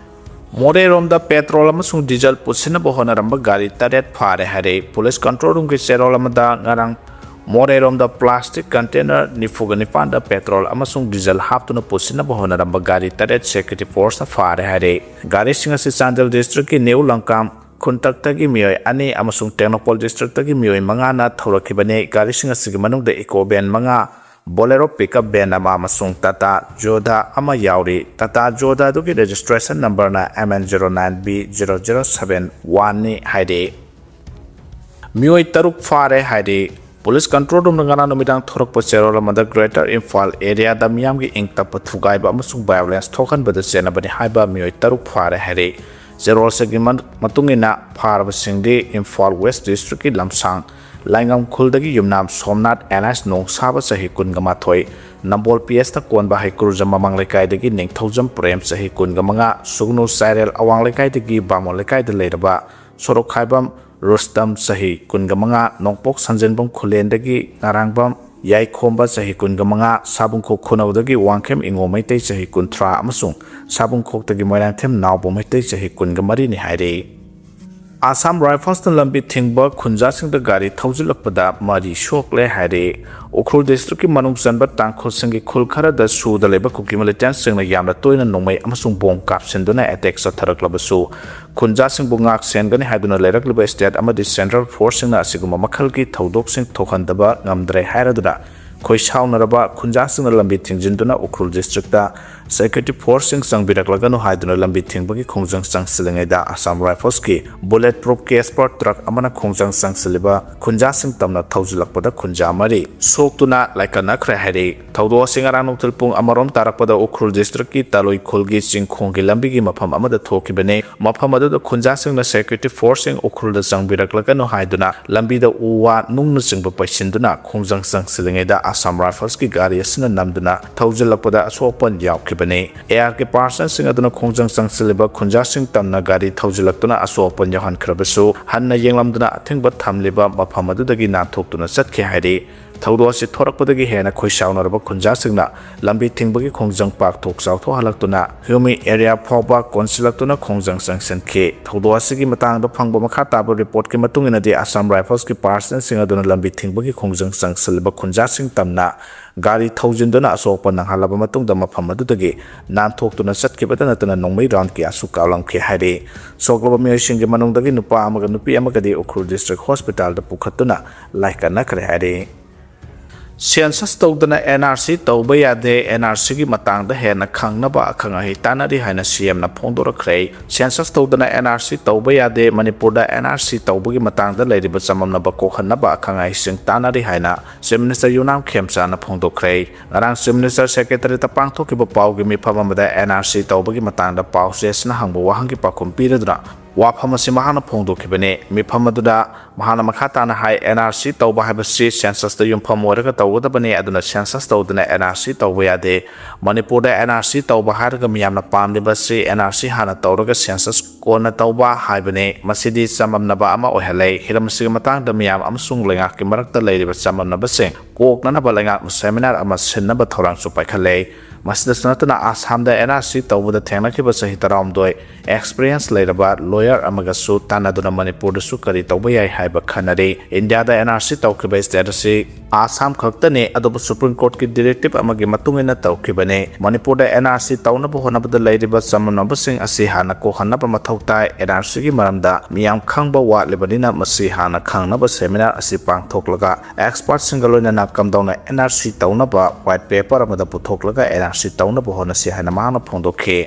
ꯃꯣꯔꯦꯔꯣꯝꯗ petrol ꯑꯃꯁꯨꯡ diesel ꯄꯨꯁꯤꯟꯅꯕ ꯍꯣꯠꯅꯔꯝꯕ ꯒꯥꯔꯤ ꯇꯔꯦꯠ ꯐꯥꯔꯦ ꯍꯥꯏꯔꯦ꯫ Police control roomꯒꯤ ꯆꯦꯔꯣꯜ ꯑꯃꯗ ꯉꯔꯥꯡ ꯃꯣꯔꯦꯔꯣꯝꯗ plastic container ꯅꯤꯐꯨꯒ ꯅꯤꯄꯥꯟꯗ petrol ꯑꯃꯁꯨꯡ diesel ꯍꯥꯞꯇꯨꯅ ꯄꯨꯁꯤꯟꯅꯕ ꯍꯣꯠꯅꯔꯝꯕ ꯒꯥꯔꯤ ꯇꯔꯦꯠ security forceꯅ ꯐꯥꯔꯦ ꯍꯥꯏꯔꯦ꯫ ꯒꯥꯔꯤꯁꯤꯡ ꯑꯁꯤ ꯆꯥꯟꯗꯦꯜ districtꯀꯤ ꯅ꯭ꯌꯨ ꯂꯪꯀꯥꯝ ꯈꯨꯟꯇꯛꯇꯒꯤ ꯃꯤꯑꯣꯏ ꯑꯅꯤ ꯑꯃꯁꯨꯡ ꯇꯦꯡꯅꯧꯄꯜ districtꯇꯒꯤ ꯃꯤꯑꯣꯏ ꯃꯉꯥꯅ ꯊꯧꯔꯛꯈꯤꯕꯅꯤ꯫ ꯒꯥꯔꯤꯁꯤꯡ ꯑꯁꯤꯒꯤ ꯃꯅꯨꯡꯗ eco van ꯃꯉꯥ, Bolero pickup van ꯑꯃ ꯑꯃꯁꯨꯡ Tata Jodha ꯑꯃ ꯌꯥꯎꯔꯤ꯫ Tata Jodhaꯗꯨꯒꯤ registration numberꯅ M N zero nine B zero zero seven oneꯅꯤ ꯍꯥꯏꯔꯤ꯫ ꯃꯤꯑꯣꯏ ꯇꯔꯨꯛ ꯐꯥꯔꯦ ꯍꯥꯏꯔꯤ꯫ Police control roomꯅ ꯉꯔꯥꯡ ꯅꯨꯃꯤꯗꯥꯡ ꯊꯣꯔꯛꯄ ꯆꯦꯔꯣꯜ ꯑꯃꯗ Greater Imphal areaꯗ ꯃꯤꯌꯥꯝꯒꯤ ꯏꯪ ꯇꯞꯄ ꯊꯨꯒꯥꯏꯕ ꯑꯃꯁꯨꯡ violence ꯊꯣꯛꯍꯟꯕꯗ ꯆꯦꯟꯅꯕꯅꯤ ꯍꯥꯏꯕ ꯃꯤꯑꯣꯏ ꯇꯔꯨꯛ ꯐꯥꯔꯦ ꯍꯥꯏꯔꯤ꯫ ꯆꯦꯔꯣꯜꯁꯤꯒꯤ ꯃꯇꯨꯡ ꯏꯟꯅ ꯐꯥꯔꯕꯁꯤꯡꯗꯤ ꯏꯝꯐꯥꯜ ꯋꯦꯁ ꯗꯤꯁꯇ꯭ꯔꯤꯛꯀꯤ ꯂꯝꯁꯥꯡ ꯂꯥꯏꯉꯝ ꯈꯨꯜꯗꯒꯤ ꯌꯨꯝꯅꯥꯝ ꯁꯣꯝꯅꯥꯊ ꯑꯦꯂꯥꯏꯁ ꯅꯣꯡꯁꯥꯕ ꯆꯍꯤ ꯀꯨꯟꯒ ꯃꯥꯊꯣꯏ, ꯅꯝꯕꯣꯜ ꯄꯤ ꯑꯦꯁꯇ ꯀꯣꯟꯕ ꯍꯩꯀ꯭ꯔꯨꯖꯝ ꯃꯃꯥꯡ ꯂꯩꯀꯥꯏꯗꯒꯤ ꯅꯤꯡꯊꯧꯖꯝ ꯄ꯭ꯔꯦꯝ ꯆꯍꯤ ꯀꯨꯟꯒ ꯃꯉꯥ, ꯁꯨꯒꯅꯨ ꯆꯥꯏꯔꯦꯜ ꯑꯋꯥꯡ ꯂꯩꯀꯥꯏꯗꯒꯤ ꯕꯥꯃꯣꯟ ꯂꯩꯀꯥꯏꯗ ꯂꯩꯔꯕ ꯁꯣꯔꯣꯛꯈꯥꯏꯕꯝ ꯔꯨꯁꯇꯝ ꯆꯍꯤ ꯀꯨꯟꯒ ꯃꯉꯥ, ꯅꯣꯡꯄꯣꯛ ꯁꯟꯖꯦꯟꯕꯝ ꯈꯨꯂꯦꯟꯗꯒꯤ ꯉꯔꯥꯡꯕꯝ ꯌꯥꯏꯈꯣꯝꯕ ꯆꯍꯤ ꯀꯨꯟꯒ ꯃꯉꯥ, ꯁꯥꯕꯨꯡꯈꯣꯛ ꯈꯨꯅꯧꯗꯒꯤ ꯋꯥꯡꯈꯦꯝ ꯏꯉꯣ ꯃꯩꯇꯩ ꯆꯍꯤ ꯀꯨꯟꯊ꯭ꯔꯥ ꯑꯃꯁꯨꯡ ꯁꯥꯕꯨꯡꯈꯣꯛꯇꯒꯤ ꯃꯣꯏꯔꯥꯡꯊꯦꯝ ꯅꯥꯎꯕ ꯃꯩꯇꯩ ꯆꯍꯤ ꯀꯨꯟꯒ ꯃꯔꯤꯅꯤ ꯍꯥꯏꯔꯤ꯫ ꯑꯁꯥꯝ ꯔꯥꯏꯐꯜꯁꯅ ꯂꯝꯕꯤ ꯊꯤꯡꯕ ꯈꯨꯟꯖꯥꯁꯤꯡꯗ ꯒꯥꯔꯤ ꯊꯧꯖꯤꯜꯂꯛꯄꯗ ꯃꯔꯤ ꯁꯣꯛꯂꯦ ꯍꯥꯏꯔꯤ꯫ ꯎꯈ꯭ꯔꯨꯜ ꯗꯤꯁꯇ꯭ꯔꯤꯛꯀꯤ ꯃꯅꯨꯡ ꯆꯟꯕ ꯇꯥꯡꯈꯨꯜꯁꯤꯡꯒꯤ ꯈꯨꯜ ꯈꯔꯗ ꯁꯨꯗ ꯂꯩꯕ ꯀꯨꯀꯤ ꯃꯤꯂꯤꯇꯦꯟꯁꯤꯡꯅ ꯌꯥꯝꯅ ꯇꯣꯏꯅ ꯅꯣꯡꯃꯩ ꯑꯃꯁꯨꯡ ꯕꯣꯝ ꯀꯥꯞꯁꯤꯟꯗꯨꯅ ꯑꯦꯇꯦꯛ ꯆꯠꯊꯔꯛꯂꯕꯁꯨ, ꯈꯨꯟꯖꯥꯁꯤꯡꯕꯨ ꯉꯥꯛ ꯁꯦꯟꯒꯅꯤ ꯍꯥꯏꯗꯨꯅ ꯂꯩꯔꯛꯂꯤꯕ ꯁ꯭ꯇꯦꯠ ꯑꯃꯗꯤ ꯁꯦꯟꯇ꯭ꯔꯦꯜ ꯐꯣꯔꯁꯁꯤꯡꯅ ꯑꯁꯤꯒꯨꯝꯕ ꯃꯈꯜꯒꯤ ꯊꯧꯗꯣꯛꯁꯤꯡ ꯊꯣꯛꯍꯟꯗꯕ ꯉꯝꯗ꯭ꯔꯦ ꯍꯥꯏꯔꯗꯨꯅ, ꯈꯣꯏ ꯁꯥꯎꯅꯔꯕ ꯈꯨꯟꯖꯥꯁꯤꯡꯅ ꯂꯝꯕꯤ ꯊꯤꯡꯖꯤꯟꯗꯨꯅ ꯎꯈ꯭ꯔꯨꯜ ꯗꯤꯁꯇ꯭ꯔꯤꯛꯇ ꯁꯦꯀ꯭ꯌꯨꯔꯤꯇꯤ ꯐꯣꯔꯁꯁꯤꯡ ꯆꯪꯕꯤꯔꯛꯂꯒꯅꯨ ꯍꯥꯏꯗꯨꯅ ꯂꯝꯕꯤ ꯊꯤꯡꯕꯒꯤ ꯈꯣꯡꯖꯪ ꯆꯪꯁꯤꯜꯂꯤꯉꯩꯗ ꯑꯁꯥꯝ ꯔꯥꯏꯐꯜꯁꯀꯤ ꯕꯨꯂꯦꯠ ꯄ꯭ꯔꯨꯐ ꯀꯦꯁꯄꯔ ꯇ꯭ꯔꯛ ꯑꯃꯅ ꯈꯣꯡꯖꯪ ꯆꯪꯁꯤꯜꯂꯤꯕ ꯈꯨꯟꯖꯥꯁꯤꯡ ꯇꯝꯅ ꯊꯧꯖꯤꯜꯂꯛꯄꯗ ꯈꯨꯟꯖꯥ ꯃꯔꯤ ꯁꯣꯛꯇꯨꯅ ꯂꯥꯏꯀꯠꯅꯈ꯭ꯔꯦ ꯍꯥꯏꯔꯤ꯫ ꯊꯧꯗꯣꯛ ꯑꯁꯤ ꯉꯔꯥꯡ ꯅꯨꯡꯊꯤꯜ ꯄꯨꯡ ꯑꯃꯔꯣꯝ ꯇꯥꯔꯛꯄꯗ ꯎꯈ꯭ꯔꯨꯜ ꯗꯤꯁꯇ꯭ꯔꯤꯛꯀꯤ ꯇꯥꯂꯣꯏ ꯈꯨꯜꯒꯤ ꯆꯤꯡꯈꯣꯡꯒꯤ ꯂꯝꯕꯤꯒꯤ ꯃꯐꯝ ꯑꯃꯗ ꯊꯣꯛꯈꯤꯕꯅꯤ꯫ ꯃꯐꯝ ꯑꯗꯨꯗ ꯈꯨꯟꯖꯥꯁꯤꯡꯅ ꯁꯦꯀ꯭ꯌꯨꯔꯤꯇꯤ ꯐꯣꯔꯁꯁꯤꯡ ꯎꯈ꯭ꯔꯨꯜꯗ ꯆꯪꯕꯤꯔꯛꯂꯒꯅꯨ ꯍꯥꯏꯗꯨꯅ ꯂꯝꯕꯤꯗ ꯎ ꯋꯥ ꯅꯨꯡꯅꯆꯤꯡꯕ ꯄꯩꯁꯤꯟꯗꯨꯅ ꯈꯣꯡꯖꯪ ꯆꯪꯁꯤꯜꯂꯤꯉꯩꯗ ꯑꯁꯥꯝ ꯔꯥꯏꯐꯜꯁꯀꯤ ꯒꯥꯔꯤ ꯑꯁꯤꯅ ꯅꯝꯗꯨꯅ ꯊꯧꯖꯤꯜꯂꯛꯄꯗ ꯑꯁꯣꯛ ꯑꯄꯟ ꯌꯥꯎꯈꯤꯕꯅꯤ꯫ ꯑꯦ ꯑꯥꯔ ꯀꯦ ꯄꯥꯔꯁꯟꯁꯤꯡ ꯑꯗꯨꯅ ꯈꯣꯡꯖꯪ ꯆꯪꯁꯤꯜꯂꯤꯕ ꯈꯨꯟꯖꯥꯁꯤꯡ ꯇꯝꯅ ꯒꯥꯔꯤ ꯊꯧꯖꯤꯜꯂꯛꯇꯨꯅ ꯑꯁꯣꯛ ꯑꯄꯟ ꯌꯥꯎꯍꯟꯈ꯭ꯔꯕꯁꯨ, ꯍꯟꯅ ꯌꯦꯡꯂꯝꯗꯅ ꯑꯊꯤꯡꯕ ꯊꯝꯂꯤꯕ ꯃꯐꯝ ꯑꯗꯨꯗꯒꯤ ꯅꯥꯟꯊꯣꯛꯇꯨꯅ ꯆꯠꯈꯤ ꯍꯥꯏꯔꯤ꯫ ꯊꯧꯗꯣꯛ ꯑꯁꯤ ꯊꯣꯔꯛꯄꯗꯒꯤ ꯍꯦꯟꯅ ꯈꯣꯏꯁꯥꯎꯅꯔꯕ ꯈꯨꯟꯖꯥꯁꯤꯡꯅ ꯂꯝꯕꯤ ꯊꯤꯡꯕꯒꯤ ꯈꯣꯡꯖꯪ ꯄꯥꯛꯊꯣꯛ ꯆꯥꯎꯊꯣꯛꯍꯜꯂꯛꯇꯨꯅ ꯍ꯭ꯌꯨꯃꯤ ꯑꯦꯔꯤꯌꯥ ꯐꯥꯎꯕ ꯀꯣꯟꯁꯤꯜꯂꯛꯇꯨꯅ ꯈꯣꯡꯖꯪ ꯆꯪꯁꯤꯟꯈꯤ꯫ ꯊꯧꯗꯣꯛ ꯑꯁꯤꯒꯤ ꯃꯇꯥꯡꯗ ꯐꯪꯕ ꯃꯈꯥ ꯇꯥꯕ ꯔꯤꯄꯣꯔꯠꯀꯤ ꯃꯇꯨꯡ ꯏꯟꯅꯗꯤ, ꯑꯁꯥꯝ ꯔꯥꯏꯐꯜꯁꯀꯤ ꯄꯥꯔꯁꯟꯁꯤꯡ ꯑꯗꯨꯅ ꯂꯝꯕꯤ ꯊꯤꯡꯕꯒꯤ ꯈꯣꯡꯖꯪ ꯆꯪꯁꯤꯜꯂꯤꯕ ꯈꯨꯟꯖꯥꯁꯤꯡ ꯇꯝꯅ ꯒꯥꯔꯤ ꯊꯧꯖꯤꯟꯗꯨꯅ ꯑꯁꯣꯛ ꯑꯄꯟ ꯅꯪꯍꯜꯂꯕ ꯃꯇꯨꯡꯗ ꯃꯐꯝ ꯑꯗꯨꯗꯒꯤ ꯅꯥꯟꯊꯣꯛꯇꯨꯅ ꯆꯠꯈꯤꯕꯇ ꯅꯠꯇꯅ ꯅꯣꯡꯃꯩ ꯔꯥꯎꯟ ꯀꯌꯥꯁꯨ ꯀꯥꯞꯂꯝꯈꯤ ꯍꯥꯏꯔꯤ꯫ ꯁꯣꯛꯂꯕ ꯃꯤꯑꯣꯏꯁꯤꯡꯒꯤ ꯃꯅꯨꯡꯗꯒꯤ ꯅꯨꯄꯥ ꯑꯃꯒ ꯅꯨꯄꯤ ꯑꯃꯒꯗꯤ ꯎꯈ꯭ꯔꯨꯜ ꯗꯤꯁꯇ꯭ꯔꯤꯛ ꯍꯣꯁꯄꯤꯇꯥꯜꯗ ꯄꯨꯈꯠꯇꯨꯅ ꯂꯥꯏꯀꯠꯅꯈ꯭ꯔꯦ ꯍꯥꯏꯔꯤ꯫ ꯁꯦꯟꯁꯁ ꯇꯧꯗꯅ ꯑꯦꯟ ꯑꯥꯔ ꯁꯤ ꯇꯧꯕ ꯌꯥꯗꯦ, ꯑꯦꯟ ꯑꯥꯔ ꯁꯤꯒꯤ ꯃꯇꯥꯡꯗ ꯍꯦꯟꯅ ꯈꯪꯅꯕ ꯑꯈꯪ ꯑꯍꯩ ꯇꯥꯟꯅꯔꯤ ꯍꯥꯏꯅ ꯁꯤ ꯑꯦꯝꯅ ꯐꯣꯡꯗꯣꯔꯛꯈ꯭ꯔꯦ꯫ ꯁꯦꯟꯁꯁ ꯇꯧꯗꯅ ꯑꯦꯟ ꯑꯥꯔ ꯁꯤ ꯇꯧꯕ ꯌꯥꯗꯦ, ꯃꯅꯤꯄꯨꯔꯗ ꯑꯦꯟ ꯑꯥꯔ ꯁꯤ ꯇꯧꯕꯒꯤ ꯃꯇꯥꯡꯗ ꯂꯩꯔꯤꯕ ꯆꯃꯝꯅꯕ ꯀꯣꯛꯍꯟꯅꯕ ꯑꯈꯪ ꯑꯍꯩꯁꯤꯡ ꯇꯥꯟꯅꯔꯤ ꯍꯥꯏꯅ ꯆꯤꯐ ꯃꯤꯅꯤꯁꯇꯔ ꯌꯨꯅꯥꯝ ꯈꯦꯝꯆꯥꯅ ꯐꯣꯡꯗꯣꯛꯈ꯭ꯔꯦ꯫ ꯉꯔꯥꯡ ꯆꯤꯐ ꯃꯤꯅꯤꯁꯇꯔ ꯁꯦꯀ꯭ꯔꯦꯇꯔꯤꯗ ꯄꯥꯡꯊꯣꯛꯈꯤꯕ ꯄꯥꯎꯒꯤ ꯃꯤꯐꯝ ꯑꯃꯗ ꯑꯦꯟ ꯑꯥꯔ ꯁꯤ ꯇꯧꯕꯒꯤ ꯃꯇꯥꯡꯗ ꯄꯥꯎꯆꯦꯁꯤꯅ ꯍꯪꯕ ꯋꯥꯍꯪꯒꯤ ꯄꯥꯎꯈꯨꯝ ꯄꯤꯔꯗꯨꯅ ꯋꯥꯐꯝ ꯑꯁꯤ ꯃꯍꯥꯛꯅ ꯐꯣꯡꯗꯣꯛꯈꯤꯕꯅꯤ꯫ ꯃꯤꯐꯝ ꯑꯗꯨꯗ ꯃꯍꯥꯛꯅ ꯃꯈꯥ ꯇꯥꯅ ꯍꯥꯏ, ꯑꯦꯟ ꯑꯥꯔ ꯁꯤ ꯇꯧꯕ ꯍꯥꯏꯕꯁꯤ ꯁꯦꯟꯁꯁꯇ ꯌꯨꯝꯐꯝ ꯑꯣꯏꯔꯒ ꯇꯧꯒꯗꯕꯅꯤ, ꯑꯗꯨꯅ ꯁꯦꯟꯁꯁ ꯇꯧꯗꯅ ꯑꯦꯟ ꯑꯥꯔ ꯁꯤ ꯇꯧꯕ ꯌꯥꯗꯦ꯫ ꯃꯅꯤꯄꯨꯔꯗ ꯑꯦꯟ ꯑꯥꯔ ꯁꯤ ꯇꯧꯕ ꯍꯥꯏꯔꯒ ꯃꯤꯌꯥꯝꯅ ꯄꯥꯝꯂꯤꯕꯁꯤ ꯑꯦꯟ ꯑꯥꯔ ꯁꯤ ꯍꯥꯟꯅ ꯇꯧꯔꯒ ꯁꯦꯟꯁꯁ ꯀꯣꯟꯅ ꯇꯧꯕ ꯍꯥꯏꯕꯅꯤ꯫ ꯃꯁꯤꯗꯤ ꯆꯃꯝꯅꯕ ꯑꯃ ꯑꯣꯏꯍꯜꯂꯦ꯫ ꯍꯤꯔꯝ ꯑꯁꯤꯒꯤ ꯃꯇꯥꯡꯗ ꯃꯤꯌꯥꯝ ꯑꯃꯁꯨꯡ ꯂꯩꯉꯥꯛꯀꯤ ꯃꯔꯛꯇ ꯂꯩꯔꯤꯕ ꯆꯃꯝꯅꯕꯁꯤꯡ ꯀꯣꯛꯅꯅꯕ ꯂꯩꯉꯥꯛꯅ ꯁꯦꯃꯤꯅꯥꯔ ꯑꯃ ꯁꯤꯟꯅꯕ ꯊꯧꯔꯥꯡꯁꯨ ꯄꯥꯏꯈꯠꯂꯦ꯫ ꯃꯁꯤꯗꯁꯨ ꯅꯠꯇꯅ ꯑꯁꯥꯝꯗ ꯑꯦꯟ ꯑꯥꯔ ꯁꯤ ꯇꯧꯕꯗ ꯊꯦꯡꯅꯈꯤꯕ ꯆꯍꯤ ꯇꯔꯥꯍꯨꯝꯗꯣꯏ ꯑꯦꯛꯁꯄꯤꯔꯤꯌꯦꯟꯁ ꯂꯩꯔꯕ ꯂꯣꯌꯔ ꯑꯃꯒꯁꯨ ꯇꯥꯟꯅꯗꯨꯅ ꯃꯅꯤꯄꯨꯔꯗꯁꯨ ꯀꯔꯤ ꯇꯧꯕ ꯌꯥꯏ ꯍꯥꯏꯕ ꯈꯟꯅꯔꯤ꯫ ꯏꯟꯗꯤꯌꯥꯗ ꯑꯦꯟ ꯑꯥꯔ ꯁꯤ ꯇꯧꯈꯤꯕ ꯁ꯭ꯇꯦꯠ ꯑꯁꯤ ꯑꯁꯥꯝ ꯈꯛꯇꯅꯤ, ꯑꯗꯨꯕꯨ ꯁꯨꯄ꯭ꯔꯤꯝ ꯀꯣꯔꯠꯀꯤ ꯗꯤꯔꯦꯛꯇꯤꯚ ꯑꯃꯒꯤ ꯃꯇꯨꯡ ꯏꯟꯅ ꯇꯧꯈꯤꯕꯅꯤ꯫ ꯃꯅꯤꯄꯨꯔꯗ ꯑꯦꯟ ꯑꯥꯔ ꯁꯤ ꯇꯧꯅꯕ ꯍꯣꯠꯅꯕꯗ ꯂꯩꯔꯤꯕ ꯆꯃꯝꯅꯕꯁꯤꯡ ꯑꯁꯤ ꯍꯥꯟꯅ ꯀꯣꯛꯍꯟꯅꯕ ꯃꯊꯧ ꯇꯥꯏ꯫ ꯑꯦꯟ ꯑꯥꯔ ꯁꯤꯒꯤ ꯃꯔꯝꯗ ꯃꯤꯌꯥꯝ ꯈꯪꯕ ꯋꯥꯠꯂꯤꯕꯅꯤꯅ ꯃꯁꯤ ꯍꯥꯟꯅ ꯈꯪꯅꯕ ꯁꯦꯃꯤꯅꯥꯔ ꯑꯁꯤ ꯄꯥꯡꯊꯣꯛꯂꯒ ꯑꯦꯛꯁꯄꯔꯠꯁꯤꯡꯒ ꯂꯣꯏꯅꯅ ꯀꯝꯗꯧꯅ ꯑꯦꯟ ꯑꯥꯔ ꯁꯤ ꯇꯧꯅꯕ ꯋꯥꯏꯠ ꯄꯦꯄꯔ ꯑꯃꯗ ꯄꯨꯊꯣꯛꯂꯒ ꯑꯦꯟ ꯑꯥꯔ ꯁꯤ ꯇꯧꯅꯕ ꯍꯣꯠꯅꯁꯤ ꯍꯥꯏꯅ ꯃꯍꯥꯛꯅ ꯐꯣꯡꯗꯣꯛꯈꯤ꯫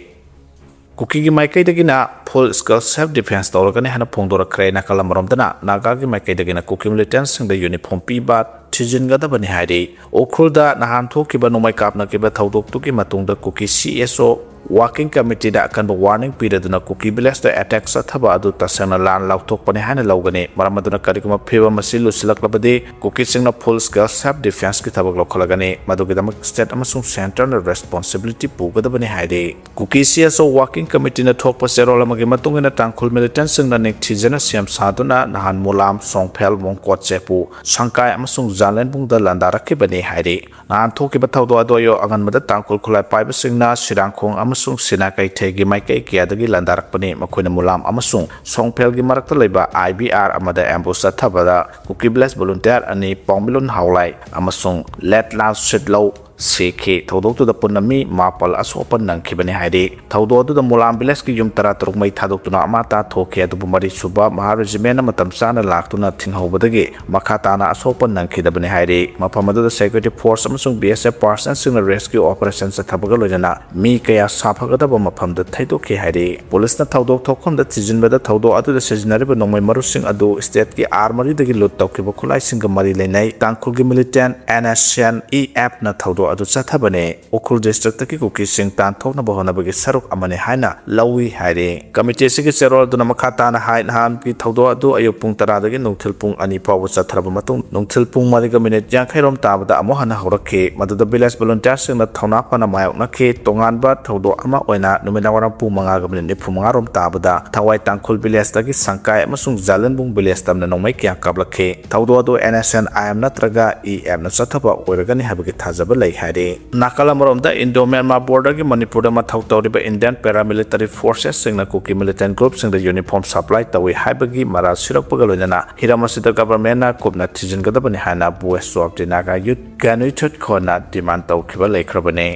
ꯀꯨꯀꯤꯒꯤ ꯃꯥꯏꯀꯩꯗꯒꯤꯅ ꯐꯨꯜ ꯁ꯭ꯀꯦꯜ ꯁꯦꯜꯐ ꯗꯤꯐꯦꯟꯁ ꯇꯧꯔꯒꯅꯤ ꯍꯥꯏꯅ ꯐꯣꯡꯗꯣꯔꯛꯈ꯭ꯔꯦ꯫ ꯅꯥꯀꯜ ꯑꯃꯔꯣꯝꯗꯅ ꯅꯥꯒꯥꯒꯤ ꯃꯥꯏꯀꯩꯗꯒꯤꯅ ꯀꯨꯀꯤ ꯃꯤꯂꯤꯇꯦꯟꯠꯁꯤꯡꯗ ꯌꯨꯅꯤꯐꯣꯔꯝ ꯄꯤꯕ ꯊꯤꯖꯤꯟꯒꯗꯕꯅꯤ ꯍꯥꯏꯔꯤ꯫ ꯎꯈ꯭ꯔꯨꯜꯗ ꯅꯍꯥꯟ ꯊꯣꯛꯈꯤꯕ ꯅꯣꯡꯃꯩ ꯀꯥꯞꯅꯈꯤꯕ ꯊꯧꯗꯣꯛꯇꯨꯒꯤ ꯃꯇꯨꯡꯗ ꯀꯨꯀꯤ ꯁꯤ ꯑꯦꯁ ꯑꯣ ꯋꯥꯔꯀꯤꯡ ꯀꯃꯤꯇꯤꯗ ꯑꯀꯟꯕ ꯋꯥꯔꯅꯤꯡ ꯄꯤꯔꯗꯨꯅ ꯀꯨꯀꯤ ꯚꯤꯂꯦꯖꯇ ꯑꯦꯇꯦꯛ ꯆꯠꯊꯕ ꯑꯗꯨ ꯇꯁꯦꯡꯅ ꯂꯥꯟ ꯂꯥꯎꯊꯣꯛꯄꯅꯤ ꯍꯥꯏꯅ ꯂꯧꯒꯅꯤ꯫ ꯃꯔꯝ ꯑꯗꯨꯅ ꯀꯔꯤꯒꯨꯝꯕ ꯐꯤꯕꯝ ꯑꯁꯤ ꯂꯨꯁꯤꯜꯂꯛꯂꯕꯗꯤ ꯀꯨꯀꯤꯁꯤꯡꯅ ꯐꯨꯜ ꯁ꯭ꯀꯦꯜ ꯁꯦꯜꯐ ꯗꯤꯐꯦꯟꯁꯀꯤ ꯊꯕꯛ ꯂꯧꯈꯠꯂꯒꯅꯤ꯫ ꯃꯗꯨꯒꯤꯗꯃꯛ ꯁ꯭ꯇꯦꯠ ꯑꯃꯁꯨꯡ ꯁꯦꯟꯇꯔꯅ ꯔꯦꯁꯄꯣꯟꯁꯤꯕꯤꯂꯤꯇꯤ ꯄꯨꯒꯗꯕꯅꯤ ꯍꯥꯏꯔꯤ꯫ ꯀꯨꯀꯤ ꯁꯤ ꯑꯦꯁ ꯑꯣ ꯋꯥꯔꯀꯤꯡ ꯀꯃꯤꯇꯤꯅ ꯊꯣꯛꯄ ꯆꯦꯔꯣꯜ ꯑꯃꯒꯤ ꯃꯇꯨꯡ ꯏꯟꯅ ꯇꯥꯡꯈꯨꯜ ꯃꯤꯂꯤꯇꯦꯟꯠꯁꯤꯡꯅ ꯅꯤꯡꯊꯤꯖꯅ ꯁꯦꯝ ꯁꯥꯗꯨꯅ ꯅꯍꯥꯟ ꯃꯨꯂꯥꯝ, ꯁꯣꯡꯐꯦꯜ, ꯃꯣꯡꯀꯣꯠ ꯆꯦꯄꯨ, ꯁꯪꯀꯥꯏ ꯑꯃꯁꯨꯡ ꯖꯥꯂꯦꯟꯕꯨꯡꯗ ꯂꯥꯟꯗꯥꯔꯛꯈꯤꯕꯅꯤ ꯍꯥꯏꯔꯤ꯫ ꯅꯍꯥꯟ ꯊꯣꯛꯈꯤꯕ ꯊꯧꯗꯣꯛ ꯑꯗꯨ ꯑꯌꯨꯛ ꯑꯉꯟꯕꯗ ꯇꯥꯡꯈꯨꯜ ꯈꯨꯠꯂꯥꯏ ꯄꯥꯏꯕꯁꯤꯡꯅ ꯁꯤꯔꯥꯡꯈꯣꯡ ꯑꯃꯁꯨꯡ ꯁꯤꯅꯥ ꯀꯩꯊꯦꯜꯒꯤ ꯃꯥꯏꯀꯩ ꯀꯌꯥꯗꯒꯤ ꯂꯥꯟꯗꯥꯔꯛꯄꯅꯤ꯫ ꯃꯈꯣꯏꯅ ꯃꯨꯂꯥꯝ ꯑꯃꯁꯨꯡ ꯁꯣꯡꯐꯦꯜꯒꯤ ꯃꯔꯛꯇ ꯂꯩꯕ ꯑꯥꯏ ꯕꯤ ꯑꯥꯔ ꯑꯃꯗ ꯑꯦꯝꯕꯨꯁ ꯆꯠꯊꯕꯗ ꯀꯨꯀꯤ ꯚꯤꯂꯦꯖ ꯚꯣꯂꯨꯟꯇꯤꯌꯥꯔ ꯑꯅꯤ, ꯄꯥꯎꯃꯤꯂꯨꯟ ꯍꯥꯎꯂꯥꯏ ꯑꯃꯁꯨꯡ ꯂꯦꯠꯂꯥꯜ ꯁꯤꯠꯂꯧ, ꯁꯤꯈꯤ꯫ ꯊꯧꯗꯣꯛꯇꯨꯗ ꯄꯨꯟꯅ ꯃꯤ ꯃꯥꯄꯜ ꯑꯁꯣꯛ ꯑꯄꯟ ꯅꯪꯈꯤꯕꯅꯤ ꯍꯥꯏꯔꯤ꯫ ꯊꯧꯗꯣꯛ ꯑꯗꯨꯗ ꯃꯨꯂꯥꯝ ꯚꯤꯂꯦꯖꯀꯤ ꯌꯨꯝ ꯇꯔꯥ ꯇꯔꯨꯛ ꯃꯩ ꯊꯥꯗꯣꯛꯇꯨꯅ ꯑꯃ ꯑꯇꯥ ꯊꯣꯛꯈꯤ, ꯑꯗꯨꯕꯨ ꯃꯔꯤ ꯁꯨꯕ ꯃꯍꯥ ꯔꯦꯖꯤꯃꯦꯟꯅ ꯃꯇꯝ ꯆꯥꯅ ꯂꯥꯛꯇꯨꯅ ꯊꯤꯡꯍꯧꯕꯗꯒꯤ ꯃꯈꯥ ꯇꯥꯅ ꯑꯁꯣꯛ ꯑꯄꯟ ꯅꯪꯈꯤꯗꯕꯅꯤ ꯍꯥꯏꯔꯤ꯫ ꯃꯐꯝ ꯑꯗꯨꯗ ꯁꯦꯀ꯭ꯌꯨꯔꯤꯇꯤ ꯐꯣꯔꯁ ꯑꯃꯁꯨꯡ ꯕꯤ ꯑꯦꯁ ꯑꯦꯐ ꯄꯥꯔꯁꯅꯦꯜꯁꯤꯡꯅ ꯔꯦꯁꯀ꯭ꯌꯨ ꯑꯣꯄꯔꯦꯁꯟ ꯆꯠꯊꯕꯒ ꯂꯣꯏꯅꯅ ꯃꯤ ꯀꯌꯥ ꯁꯥꯐꯒꯗꯕ ꯃꯐꯝꯗ ꯊꯩꯗꯣꯛꯈꯤ ꯍꯥꯏꯔꯤ꯫ ꯄꯨꯂꯤꯁꯅ ꯊꯧꯗꯣꯛ ꯊꯣꯛꯐꯝꯗ ꯊꯤꯖꯤꯟꯕꯗ ꯊꯧꯗꯣꯛ ꯑꯗꯨꯗ ꯁꯤꯖꯤꯟꯅꯔꯤꯕ ꯅꯣꯡꯃꯩ ꯃꯔꯨꯁꯤꯡ ꯑꯗꯨ ꯁ꯭ꯇꯦꯠꯀꯤ ꯑꯥꯔꯃꯔꯤꯗꯒꯤ ꯂꯨꯠ ꯇꯧꯈꯤꯕ ꯈꯨꯠꯂꯥꯏꯁꯤꯡꯒ ꯃꯔꯤ ꯂꯩꯅꯩ꯫ ꯇꯥꯡꯈꯨꯜꯒꯤ ꯃꯤꯂꯤꯇꯦꯟ ꯑꯦꯟ ꯑꯦꯁ ꯑꯦꯟ ꯏ ꯑꯦꯐꯅ ꯊꯧꯗꯣꯛ ꯑꯗꯨ ꯆꯠꯊꯕꯅꯤ꯫ ꯎꯈ꯭ꯔꯨꯜ ꯗꯤꯁꯇ꯭ꯔꯤꯛꯇꯒꯤ ꯀꯨꯀꯤꯁꯤꯡ ꯇꯥꯟꯊꯣꯛꯅꯕ ꯍꯣꯠꯅꯕꯒꯤ ꯁꯔꯨꯛ ꯑꯃꯅꯤ ꯍꯥꯏꯅ ꯂꯧꯏ ꯍꯥꯏꯔꯤ꯫ ꯀꯃꯤꯇꯤ ꯑꯁꯤꯒꯤ ꯆꯦꯔꯣꯜ ꯑꯗꯨꯅ ꯃꯈꯥ ꯇꯥꯅ ꯍꯥꯏ, ꯅꯍꯥꯟꯒꯤ ꯊꯧꯗꯣꯛ ꯑꯗꯨ ꯑꯌꯨꯛ ꯄꯨꯡ ꯇꯔꯥꯗꯒꯤ ꯅꯨꯡꯊꯤꯜ ꯄꯨꯡ ꯑꯅꯤ ꯐꯥꯎꯕ ꯆꯠꯊꯔꯕ ꯃꯇꯨꯡ, ꯅꯨꯡꯊꯤꯜ ꯄꯨꯡ ꯃꯔꯤꯒ ꯃꯤꯅꯤꯠ ꯌꯥꯡꯈꯩ ꯔꯣꯝ ꯇꯥꯕꯗ ꯑꯃꯨꯛ ꯍꯟꯅ ꯍꯧꯔꯛꯈꯤ꯫ ꯃꯗꯨꯗ ꯚꯤꯂꯦꯖ ꯚꯣꯂꯨꯟꯇꯤꯌꯔꯁꯤꯡꯅ ꯊꯧꯅꯥ ꯐꯅ ꯃꯥꯌꯣꯛꯅꯈꯤ꯫ ꯇꯣꯉꯥꯟꯕ ꯊꯧꯗꯣꯛ ꯑꯃ ꯑꯣꯏꯅ ꯅꯨꯃꯤꯗꯥꯡ ꯋꯥꯏꯔꯝ ꯄꯨꯡ ꯃꯉꯥꯒ ꯃꯤꯅꯤꯠ ꯅꯤꯐꯨ ꯃꯉꯥ ꯔꯣꯝ ꯇꯥꯕꯗ ꯊꯋꯥꯏ ꯇꯥꯡꯈꯨꯜ ꯚꯤꯂꯦꯖꯇꯒꯤ ꯁꯪꯀꯥꯏ ꯑꯃꯁꯨꯡ ꯖꯥꯂꯟꯕꯨꯡ ꯚꯤꯂꯦꯖ ꯇꯝꯅ ꯅꯣꯡꯃꯩ ꯀꯌꯥ ꯀꯥꯞꯂꯛꯈꯤ꯫ ꯊꯧꯗꯣꯛ ꯑꯗꯨ N S N I M ꯅꯠꯇ꯭ꯔꯒ ꯏ ꯑꯦꯐꯅ ꯆꯠꯊꯕ ꯑꯣꯏꯔꯒꯅꯤ ꯍꯥꯏꯕꯒꯤ ꯊꯥꯖꯕ ꯂꯩ ꯍꯥꯏꯔꯤ꯫ ꯅꯥꯀꯜ ꯑꯃꯔꯣꯝꯗ, ꯏꯟꯗꯣ ꯃ꯭ꯌꯥꯟꯃꯥꯔ ꯕꯣꯔꯗꯔꯒꯤ ꯃꯅꯤꯄꯨꯔꯗ ꯃꯊꯧ ꯇꯧꯔꯤꯕ ꯏꯟꯗꯤꯌꯟ ꯄꯦꯔꯥꯃꯤꯂꯤꯇꯔꯤ ꯐꯣꯔꯁꯦꯁꯁꯤꯡꯅ ꯀꯨꯀꯤ ꯃꯤꯂꯤꯇꯦꯟ ꯒ꯭ꯔꯨꯞꯁꯤꯡꯗ ꯌꯨꯅꯤꯐꯣꯔꯝ ꯁꯄ꯭ꯂꯥꯏ ꯇꯧꯏ ꯍꯥꯏꯕꯒꯤ ꯃꯔꯥꯜ ꯁꯤꯔꯛꯄꯒ ꯂꯣꯏꯅꯅ ꯍꯤꯔꯝ ꯑꯁꯤꯗ ꯒꯚꯔꯟꯃꯦꯟꯠꯅ ꯀꯨꯞꯅ ꯊꯤꯖꯤꯟꯒꯗꯕꯅꯤ ꯍꯥꯏꯅ ꯚꯣꯏꯁ ꯑꯣꯐ ꯗꯤ ꯅꯥꯒꯥ ꯌꯨꯠ ꯒꯥꯅꯨꯏꯊꯨꯠ ꯈꯣꯟꯅ ꯗꯤꯃꯥꯟ ꯇꯧꯈꯤꯕ ꯂꯩꯈ꯭ꯔꯕꯅꯤ꯫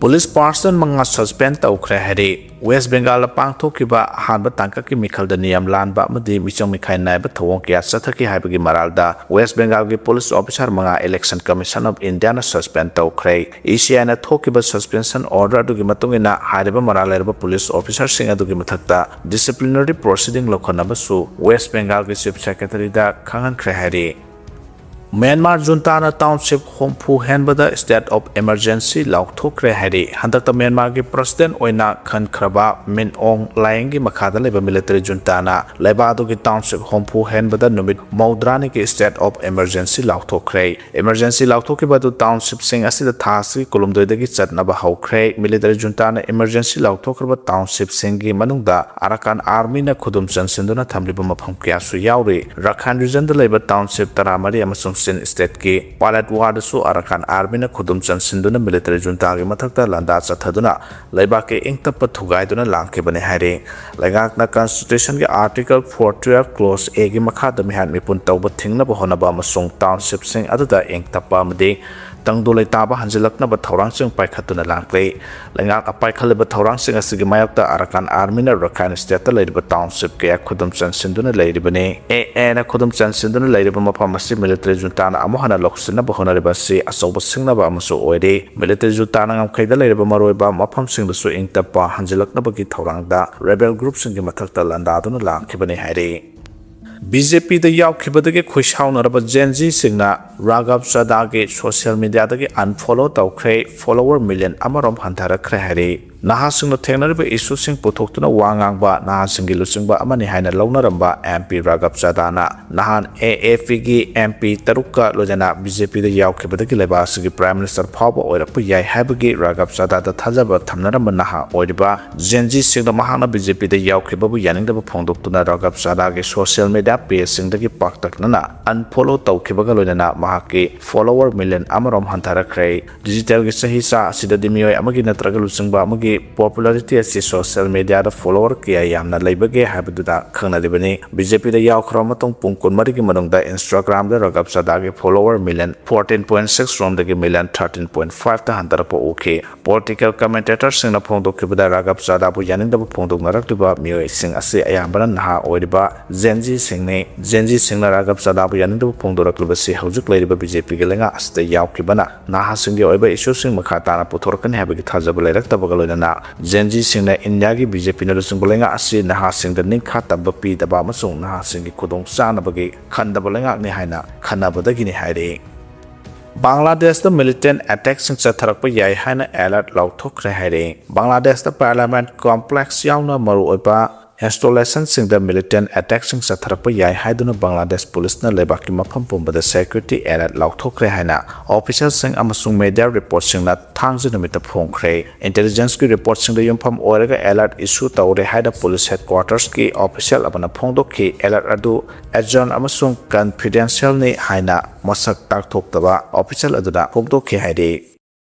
ꯄꯨꯂꯤꯁ ꯄꯥꯔꯁꯟ ꯃꯉꯥ ꯁꯁꯄꯦꯟ ꯇꯧꯈ꯭ꯔꯦ ꯍꯥꯏꯔꯤ꯫ ꯋꯦꯁ ꯕꯦꯡꯒꯥꯜꯗ ꯄꯥꯡꯊꯣꯛꯈꯤꯕ ꯑꯍꯥꯟꯕ ꯇꯥꯡꯀꯛꯀꯤ ꯃꯤꯈꯜꯗ ꯅꯤꯌꯝ ꯂꯥꯟꯕ ꯑꯃꯗꯤ ꯃꯤꯆꯪ ꯃꯤꯈꯥꯏ ꯅꯥꯏꯕ ꯊꯧꯑꯣꯡ ꯀꯌꯥ ꯆꯠꯊꯈꯤ ꯍꯥꯏꯕꯒꯤ ꯃꯔꯥꯜꯗ ꯋꯦꯁ ꯕꯦꯡꯒꯥꯜꯒꯤ ꯄꯨꯂꯤꯁ ꯑꯣꯐꯤꯁꯥꯔ ꯃꯉꯥ election commission of Indian suspend ꯇꯧꯈ꯭ꯔꯦ꯫ ꯏ ꯁꯤ ꯑꯥꯏꯅ ꯊꯣꯛꯈꯤꯕ ꯁꯁꯄꯦꯟꯁꯟ ꯑꯣꯔꯗꯔ ꯑꯗꯨꯒꯤ ꯃꯇꯨꯡ ꯏꯟꯅ ꯍꯥꯏꯔꯤꯕ ꯃꯔꯥꯜ ꯂꯩꯔꯕ ꯄꯨꯂꯤꯁ ꯑꯣꯐꯤꯁꯥꯔꯁꯤꯡ ꯑꯗꯨꯒꯤ ꯃꯊꯛꯇ ꯗꯤꯁꯤꯄ꯭ꯂꯤꯅꯔꯤ ꯄ꯭ꯔꯣꯁꯤꯗꯤꯡ ꯂꯧꯈꯠꯅꯕꯁꯨ ꯋꯦꯁ ꯕꯦꯡꯒꯥꯜꯒꯤ ꯆꯤꯐ ꯁꯦꯀ꯭ꯔꯦꯇꯔꯤꯗ ꯈꯪꯍꯟꯈ꯭ꯔꯦ ꯍꯥꯏꯔꯤ꯫ ꯃ꯭ꯌꯥꯟꯃꯥꯔ ꯖꯨꯟꯇꯥꯅ ꯇꯥꯎꯟꯁꯤꯞ ꯍꯨꯝꯐꯨ ꯍꯦꯟꯕꯗ ꯁ꯭ꯇꯦꯠ ꯑꯣꯐ ꯏꯃꯔꯖꯦꯟꯁꯤ ꯂꯥꯎꯊꯣꯛꯈ꯭ꯔꯦ ꯍꯥꯏꯔꯤ꯫ ꯍꯟꯗꯛꯇ ꯃ꯭ꯌꯥꯟꯃꯥꯔꯒꯤ ꯄ꯭ꯔꯁꯤꯗꯦꯟꯠ ꯑꯣꯏꯅ ꯈꯟꯈ꯭ꯔꯕ ꯃꯤꯟ ꯑꯣꯡ ꯂꯥꯌꯦꯡꯒꯤ ꯃꯈꯥꯗ ꯂꯩꯕ ꯃꯤꯂꯤꯇꯔꯤ ꯖꯨꯟꯇꯥꯅ ꯂꯩꯕꯥꯛ ꯑꯗꯨꯒꯤ ꯇꯥꯎꯟꯁꯤꯞ ꯍꯨꯝꯐꯨ ꯍꯦꯟꯕꯗ ꯅꯨꯃꯤꯠ ꯃꯧꯗ꯭ꯔꯥꯅꯤꯒꯤ ꯁ꯭ꯇꯦꯠ ꯑꯣꯐ ꯏꯃꯔꯖꯦꯟꯁꯤ ꯂꯥꯎꯊꯣꯛꯈ꯭ꯔꯦ꯫ ꯏꯃꯔꯖꯦꯟꯁꯤ ꯂꯥꯎꯊꯣꯛꯈꯤꯕ ꯑꯗꯨ ꯇꯥꯎꯟꯁꯤꯞꯁꯤꯡ ꯑꯁꯤꯗ ꯊꯥ ꯑꯁꯤꯒꯤ ꯀꯨꯟꯍꯨꯝꯗꯣꯏꯗꯒꯤ ꯆꯠꯅꯕ ꯍꯧꯈ꯭ꯔꯦ꯫ ꯃꯤꯂꯤꯇꯔꯤ ꯖꯨꯟꯇꯥꯅ ꯏꯃꯔꯖꯦꯟꯁꯤ ꯂꯥꯎꯊꯣꯛꯈ꯭ꯔꯕ ꯇꯥꯎꯟꯁꯤꯞꯁꯤꯡꯒꯤ ꯃꯅꯨꯡꯗ ꯑꯔꯥꯀꯥꯟ ꯑꯥꯔꯃꯤꯅ ꯈꯨꯗꯨꯝ ꯆꯟꯁꯤꯟꯗꯨꯅ ꯊꯝꯂꯤꯕ ꯃꯐꯝ ꯀꯌꯥꯁꯨ ꯌꯥꯎꯔꯤ꯫ ꯔꯥꯈꯥꯏꯟ ꯔꯤꯖꯟꯗ ꯂꯩꯕ ꯇꯥꯎꯟꯁꯤꯞ ꯇꯔꯥꯃꯔꯤ ꯑꯃꯁꯨꯡ ꯆꯤꯟ ꯁ꯭ꯇꯦꯠꯀꯤ ꯄꯥꯂꯦꯠꯋꯥꯔꯗꯁꯨ ꯑꯔꯥꯀꯥꯟ ꯑꯥꯔꯃꯤꯅ ꯈꯨꯗꯨꯝ ꯆꯟꯁꯤꯟꯗꯨꯅ ꯃꯤꯂꯤꯇꯔꯤ ꯖꯨꯟꯇꯥꯒꯤ ꯃꯊꯛꯇ ꯂꯥꯟꯗꯥ ꯆꯠꯊꯗꯨꯅ ꯂꯩꯕꯥꯛꯀꯤ ꯏꯪ ꯇꯞꯄ ꯊꯨꯒꯥꯏꯗꯨꯅ ꯂꯥꯡꯈꯤꯕꯅꯤ ꯍꯥꯏꯔꯤ꯫ ꯂꯩꯉꯥꯛꯅ ꯀꯟꯁꯇꯤꯇ꯭ꯌꯨꯁꯟꯒꯤ ꯑꯥꯔꯇꯤꯀꯜ ꯐꯣꯔ ꯇꯨꯋꯦꯜꯐ ꯀ꯭ꯂꯣꯖ ꯑꯦꯒꯤ ꯃꯈꯥꯗ ꯃꯤꯍꯥꯠ ꯃꯤꯄꯨꯟ ꯇꯧꯕ ꯊꯤꯡꯅꯕ ꯍꯣꯠꯅꯕ ꯑꯃꯁꯨꯡ ꯇꯥꯎꯟꯁꯤꯞꯁꯤꯡ ꯑꯗꯨꯗ ꯏꯪ ꯇꯞꯄ ꯑꯃꯗꯤ ꯇꯪꯗꯨ ꯂꯩꯇꯥꯕ ꯍꯟꯖꯤꯜꯂꯛꯅꯕ ꯊꯧꯔꯥꯡꯁꯤꯡ ꯄꯥꯏꯈꯠꯇꯨꯅ ꯂꯥꯛꯂꯤ꯫ ꯂꯩꯉꯥꯛꯅ ꯄꯥꯏꯈꯠꯂꯤꯕ ꯊꯧꯔꯥꯡꯁꯤꯡ ꯑꯁꯤꯒꯤ ꯃꯥꯌꯣꯛꯇ ꯑꯔꯥꯀꯥꯟ ꯑꯥꯔꯃꯤꯅ ꯔꯈꯥꯏꯟ ꯁ꯭ꯇꯦꯠꯇ ꯂꯩꯔꯤꯕ ꯇꯥꯎꯟꯁꯤꯞ ꯀꯌꯥ ꯈꯨꯗꯨꯝ ꯆꯟꯁꯤꯟꯗꯨꯅ ꯂꯩꯔꯤꯕꯅꯤ꯫ ꯑꯦ ꯑꯦꯅ ꯈꯨꯗꯨꯝ ꯆꯟꯁꯤꯟꯗꯨꯅ ꯂꯩꯔꯤꯕ ꯃꯐꯝ ꯑꯁꯤ ꯃꯤꯂꯤꯇꯔꯤ ꯖꯨꯟꯇꯥꯅ ꯑꯃꯨꯛ ꯍꯟꯅ ꯂꯧꯁꯤꯟꯅꯕ ꯍꯣꯠꯅꯔꯤꯕ ꯑꯁꯤ ꯑꯆꯧꯕ ꯁꯤꯡꯅꯕ ꯑꯃꯁꯨ ꯑꯣꯏꯔꯤ꯫ ꯃꯤꯂꯤꯇꯔꯤ ꯖꯨꯟꯇꯥꯅ ꯉꯝꯈꯩꯗ ꯂꯩꯔꯤꯕ ꯃꯔꯨꯑꯣꯏꯕ ꯃꯐꯝꯁꯤꯡꯗꯁꯨ ꯏꯪ ꯇꯞꯄ ꯍꯟꯖꯤꯜꯂꯛꯅꯕꯒꯤ ꯊꯧꯔꯥꯡꯗ ꯔꯦꯕꯦꯜ ꯒ꯭ꯔꯨꯞꯁꯤꯡꯒꯤ ꯃꯊꯛꯇ ꯂꯥꯟꯗꯥꯗꯨꯅ ꯂꯥꯛꯈꯤꯕꯅꯤ ꯍꯥꯏꯔꯤ꯫ ꯕꯤ ꯖꯦ ꯄꯤꯗ ꯌꯥꯎꯈꯤꯕꯗꯒꯤ ꯈꯣꯏꯁꯥꯎꯅꯔꯕ ꯖꯦꯟ ꯖꯤꯁꯤꯡꯅ ꯔꯥꯘꯕ ꯆꯥꯗꯥꯒꯤ ꯁꯣꯁꯤꯌꯦꯜ ꯃꯤꯗꯤꯌꯥꯗꯒꯤ ꯑꯟꯐꯣꯂꯣ ꯇꯧꯈ꯭ꯔꯦ, ꯐꯣꯂꯣꯋꯔ ꯃꯤꯂꯤꯌꯟ ꯑꯃꯔꯣꯝ ꯍꯟꯊꯔꯛꯈ꯭ꯔꯦ ꯍꯥꯏꯔꯤ꯫ ꯅꯍꯥꯁꯤꯡꯅ ꯊꯦꯡꯅꯔꯤꯕ ꯏꯁꯨꯁꯤꯡ ꯄꯨꯊꯣꯛꯇꯨꯅ ꯋꯥ ꯉꯥꯡꯕ ꯅꯍꯥꯁꯤꯡꯒꯤ ꯂꯨꯆꯤꯡꯕ ꯑꯃꯅꯤ ꯍꯥꯏꯅ ꯂꯧꯅꯔꯝꯕ ꯑꯦꯝ ꯄꯤ ꯔꯥꯘꯕ ꯆꯥꯗꯥꯅ ꯅꯍꯥꯟ ꯑꯦ ꯑꯦ ꯄꯤꯒꯤ ꯑꯦꯝ ꯄꯤ ꯇꯔꯨꯛꯀ ꯂꯣꯏꯅꯅ ꯕꯤ ꯖꯦ ꯄꯤꯗ ꯌꯥꯎꯈꯤꯕꯗꯒꯤ ꯂꯩꯕꯥꯛ ꯑꯁꯤꯒꯤ ꯄ꯭ꯔꯥꯏꯝ ꯃꯤꯅꯤꯁꯇꯔ ꯐꯥꯎꯕ ꯑꯣꯏꯔꯛꯄ ꯌꯥꯏ ꯍꯥꯏꯕꯒꯤ ꯔꯥꯘꯕ ꯆꯥꯗꯥꯗ ꯊꯥꯖꯕ ꯊꯝꯅꯔꯝꯕ ꯅꯍꯥ ꯑꯣꯏꯔꯤꯕ ꯖꯦꯟ ꯖꯤꯁꯤꯡꯅ ꯃꯍꯥꯛꯅ ꯕꯤ ꯖꯦ ꯄꯤꯗ ꯌꯥꯎꯈꯤꯕꯕꯨ ꯌꯥꯅꯤꯡꯗꯕ ꯐꯣꯡꯗꯣꯛꯇꯨꯅ ꯔꯥꯘꯕ ꯆꯥꯗꯥꯒꯤ ꯁꯣꯁꯤꯌꯦꯜ ꯃꯤꯗꯤꯌꯥ ꯄꯦꯖꯁꯤꯡꯗꯒꯤ ꯄꯥꯛꯇꯛꯅꯅ ꯑꯟꯐꯣꯂꯣ ꯇꯧꯈꯤꯕꯒ ꯂꯣꯏꯅꯅ ꯃꯍꯥꯛꯀꯤ ꯐꯣꯂꯣꯋꯔ ꯃꯤꯂꯤꯌꯟ ꯑꯃꯔꯣꯝ ꯍꯟꯊꯔꯛꯈ꯭ꯔꯦ꯫ ꯗꯤꯖꯤꯇꯦꯜꯒꯤ ꯆꯍꯤꯆꯥ ꯑꯁꯤꯗꯗꯤ ꯃꯤꯑꯣꯏ ꯑꯃꯒꯤ ꯅꯠꯇ꯭ꯔꯒ ꯂꯨꯆꯤꯡꯕ ꯑꯃꯒꯤ ꯄꯣꯄꯨꯂꯔꯤꯇꯤ ꯑꯁꯤ ꯁꯣꯁꯤꯌꯦꯜ ꯃꯤꯗꯤꯌꯥꯗ ꯐꯣꯂꯣꯋꯔ ꯀꯌꯥ ꯌꯥꯝꯅ ꯂꯩꯕꯒꯦ ꯍꯥꯏꯕꯗꯨꯗ ꯈꯪꯅꯔꯤꯕꯅꯤ꯫ ꯕꯤ ꯖꯦ ꯄꯤꯗ ꯌꯥꯎꯈ꯭ꯔꯕ ꯃꯇꯨꯡ ꯄꯨꯡ ꯀꯨꯟꯃꯔꯤꯒꯤ ꯃꯅꯨꯡꯗ ꯏꯟꯁꯇꯥꯒ꯭ꯔꯥꯝꯗ ꯔꯥꯘꯕ ꯆꯥꯗꯥꯒꯤ follower million fourteen point six ꯔꯣꯝꯗꯒꯤ ꯃꯤꯂꯤꯌꯟ ꯊꯥꯔꯇꯤꯟ ꯄꯣꯏꯟ ꯐꯥꯏꯚꯇ ꯍꯟꯊꯔꯛꯄ ꯎꯈꯤ꯫ ꯄꯣꯂꯤꯇꯤꯀꯦꯜ ꯀꯃꯦꯟꯇꯦꯇꯔꯁꯤꯡꯅ ꯐꯣꯡꯗꯣꯛꯈꯤꯕꯗ ꯔꯥꯘꯕ ꯆꯥꯗꯥꯕꯨ ꯌꯥꯅꯤꯡꯗꯕ ꯐꯣꯡꯗꯣꯛꯅꯔꯛꯂꯤꯕ ꯃꯤꯑꯣꯏꯁꯤꯡ ꯑꯁꯤ ꯑꯌꯥꯝꯕꯅ ꯅꯍꯥ ꯑꯣꯏꯔꯤꯕ ꯖꯦꯟ ꯖꯤꯁꯤꯡꯅꯤ꯫ ꯖꯦꯟ ꯖꯤꯁꯤꯡꯅ ꯔꯥꯘꯕ ꯆꯥꯗꯥꯕꯨ ꯌꯥꯅꯤꯡꯗꯕ ꯐꯣꯡꯗꯣꯔꯛꯂꯤꯕꯁꯤ ꯍꯧꯖꯤꯛ ꯂꯩꯔꯤꯕ ꯕꯤ ꯖꯦ ꯄꯤꯒꯤ ꯂꯩꯉꯥꯛ ꯑꯁꯤꯗ ꯌꯥꯎꯈꯤꯕꯅ ꯅꯍꯥꯁꯤꯡꯒꯤ ꯑꯣꯏꯕ ꯏꯁꯨꯁꯤꯡ ꯃꯈꯥ ꯇꯥꯅ ꯄꯨꯊꯣꯔꯛꯀꯅꯤ ꯍꯥꯏꯕꯒꯤ ꯊꯥꯖꯕ ꯂꯩꯔꯛꯇꯕꯒ ꯂꯣꯏꯅꯅ ꯖꯦꯟ ꯖꯤꯁꯤꯡꯅ ꯏꯟꯗꯤꯌꯥꯒꯤ ꯕꯤ ꯖꯦ ꯄꯤꯅ ꯂꯨꯆꯤꯡꯕ ꯂꯩꯉꯥꯛ ꯑꯁꯤ ꯅꯍꯥꯁꯤꯡꯗ ꯅꯤꯡꯈꯥ ꯇꯝꯕ ꯄꯤꯗꯕ ꯑꯃꯁꯨꯡ ꯅꯍꯥꯁꯤꯡꯒꯤ ꯈꯨꯗꯣꯡ ꯆꯥꯅꯕꯒꯤ ꯈꯟꯗꯕ ꯂꯩꯉꯥꯛꯅꯤ ꯍꯥꯏꯅ ꯈꯟꯅꯕꯗꯒꯤꯅꯤ ꯍꯥꯏꯔꯤ꯫ ꯕꯪꯒ꯭ꯂꯥꯗꯦꯁꯇ ꯃꯤꯂꯤꯇꯦꯟ ꯑꯦꯇꯦꯛꯁꯤꯡ ꯆꯠꯊꯔꯛꯄ ꯌꯥꯏ ꯍꯥꯏꯅ ꯑꯦꯂꯔꯠ ꯂꯥꯎꯊꯣꯛꯈ꯭ꯔꯦ ꯍꯥꯏꯔꯤ꯫ ꯕꯪꯒ꯭ꯂꯥꯗꯦꯁꯇ ꯄꯥꯔꯂꯤꯌꯥꯃꯦꯟꯠ ꯀꯣꯝꯄ꯭ꯂꯦꯛꯁ ꯌꯥꯎꯅ ꯃꯔꯨꯑꯣꯏꯕ ꯏꯟꯁꯇꯣꯂꯦꯁꯟꯁꯤꯡꯗ ꯃꯤꯂꯤꯇꯦꯟ ꯑꯦꯇꯦꯛꯁꯤꯡ ꯆꯠꯊꯔꯛꯄ ꯌꯥꯏ ꯍꯥꯏꯗꯨꯅ ꯕꯪꯒ꯭ꯂꯥꯗꯦꯁ ꯄꯨꯂꯤꯁꯅ ꯂꯩꯕꯥꯛꯀꯤ ꯃꯐꯝ ꯄꯨꯝꯕꯗ ꯁꯦꯀ꯭ꯌꯨꯔꯤꯇꯤ ꯑꯦꯂꯔꯠ ꯂꯥꯎꯊꯣꯛꯈ꯭ꯔꯦ ꯍꯥꯏꯅ ꯑꯣꯐꯤꯁꯤꯌꯦꯜꯁꯤꯡ ꯑꯃꯁꯨꯡ ꯃꯤꯗꯤꯌꯥ ꯔꯤꯄꯣꯔꯠꯁꯤꯡꯅ ꯊꯥꯡꯖ ꯅꯨꯃꯤꯠꯇ ꯐꯣꯡꯈ꯭ꯔꯦ꯫ ꯏꯟꯇꯦꯂꯤꯖꯦꯟꯁꯀꯤ ꯔꯤꯄꯣꯔꯠꯁꯤꯡꯗ ꯌꯨꯝꯐꯝ ꯑꯣꯏꯔꯒ ꯑꯦꯂꯔꯠ ꯏꯁꯨ ꯇꯧꯔꯦ ꯍꯥꯏꯅ ꯄꯨꯂꯤꯁ ꯍꯦꯗꯀ꯭ꯋꯥꯔꯇꯔꯁꯀꯤ ꯑꯣꯐꯤꯁꯤꯌꯦꯜ ꯑꯃꯅ ꯐꯣꯡꯗꯣꯛꯈꯤ꯫ ꯑꯦꯂꯔꯠ ꯑꯗꯨ ꯑꯦꯖꯣꯟ ꯑꯃꯁꯨꯡ ꯀꯟꯐꯤꯗꯦꯟꯁꯤꯌꯦꯜꯅꯤ ꯍꯥꯏꯅ ꯃꯁꯛ ꯇꯥꯛꯊꯣꯛꯇꯕ ꯑꯣꯐꯤꯁꯤꯌꯦꯜ ꯑꯗꯨꯅ ꯐꯣꯡꯗꯣꯛꯈꯤ ꯍꯥꯏꯔꯤ꯫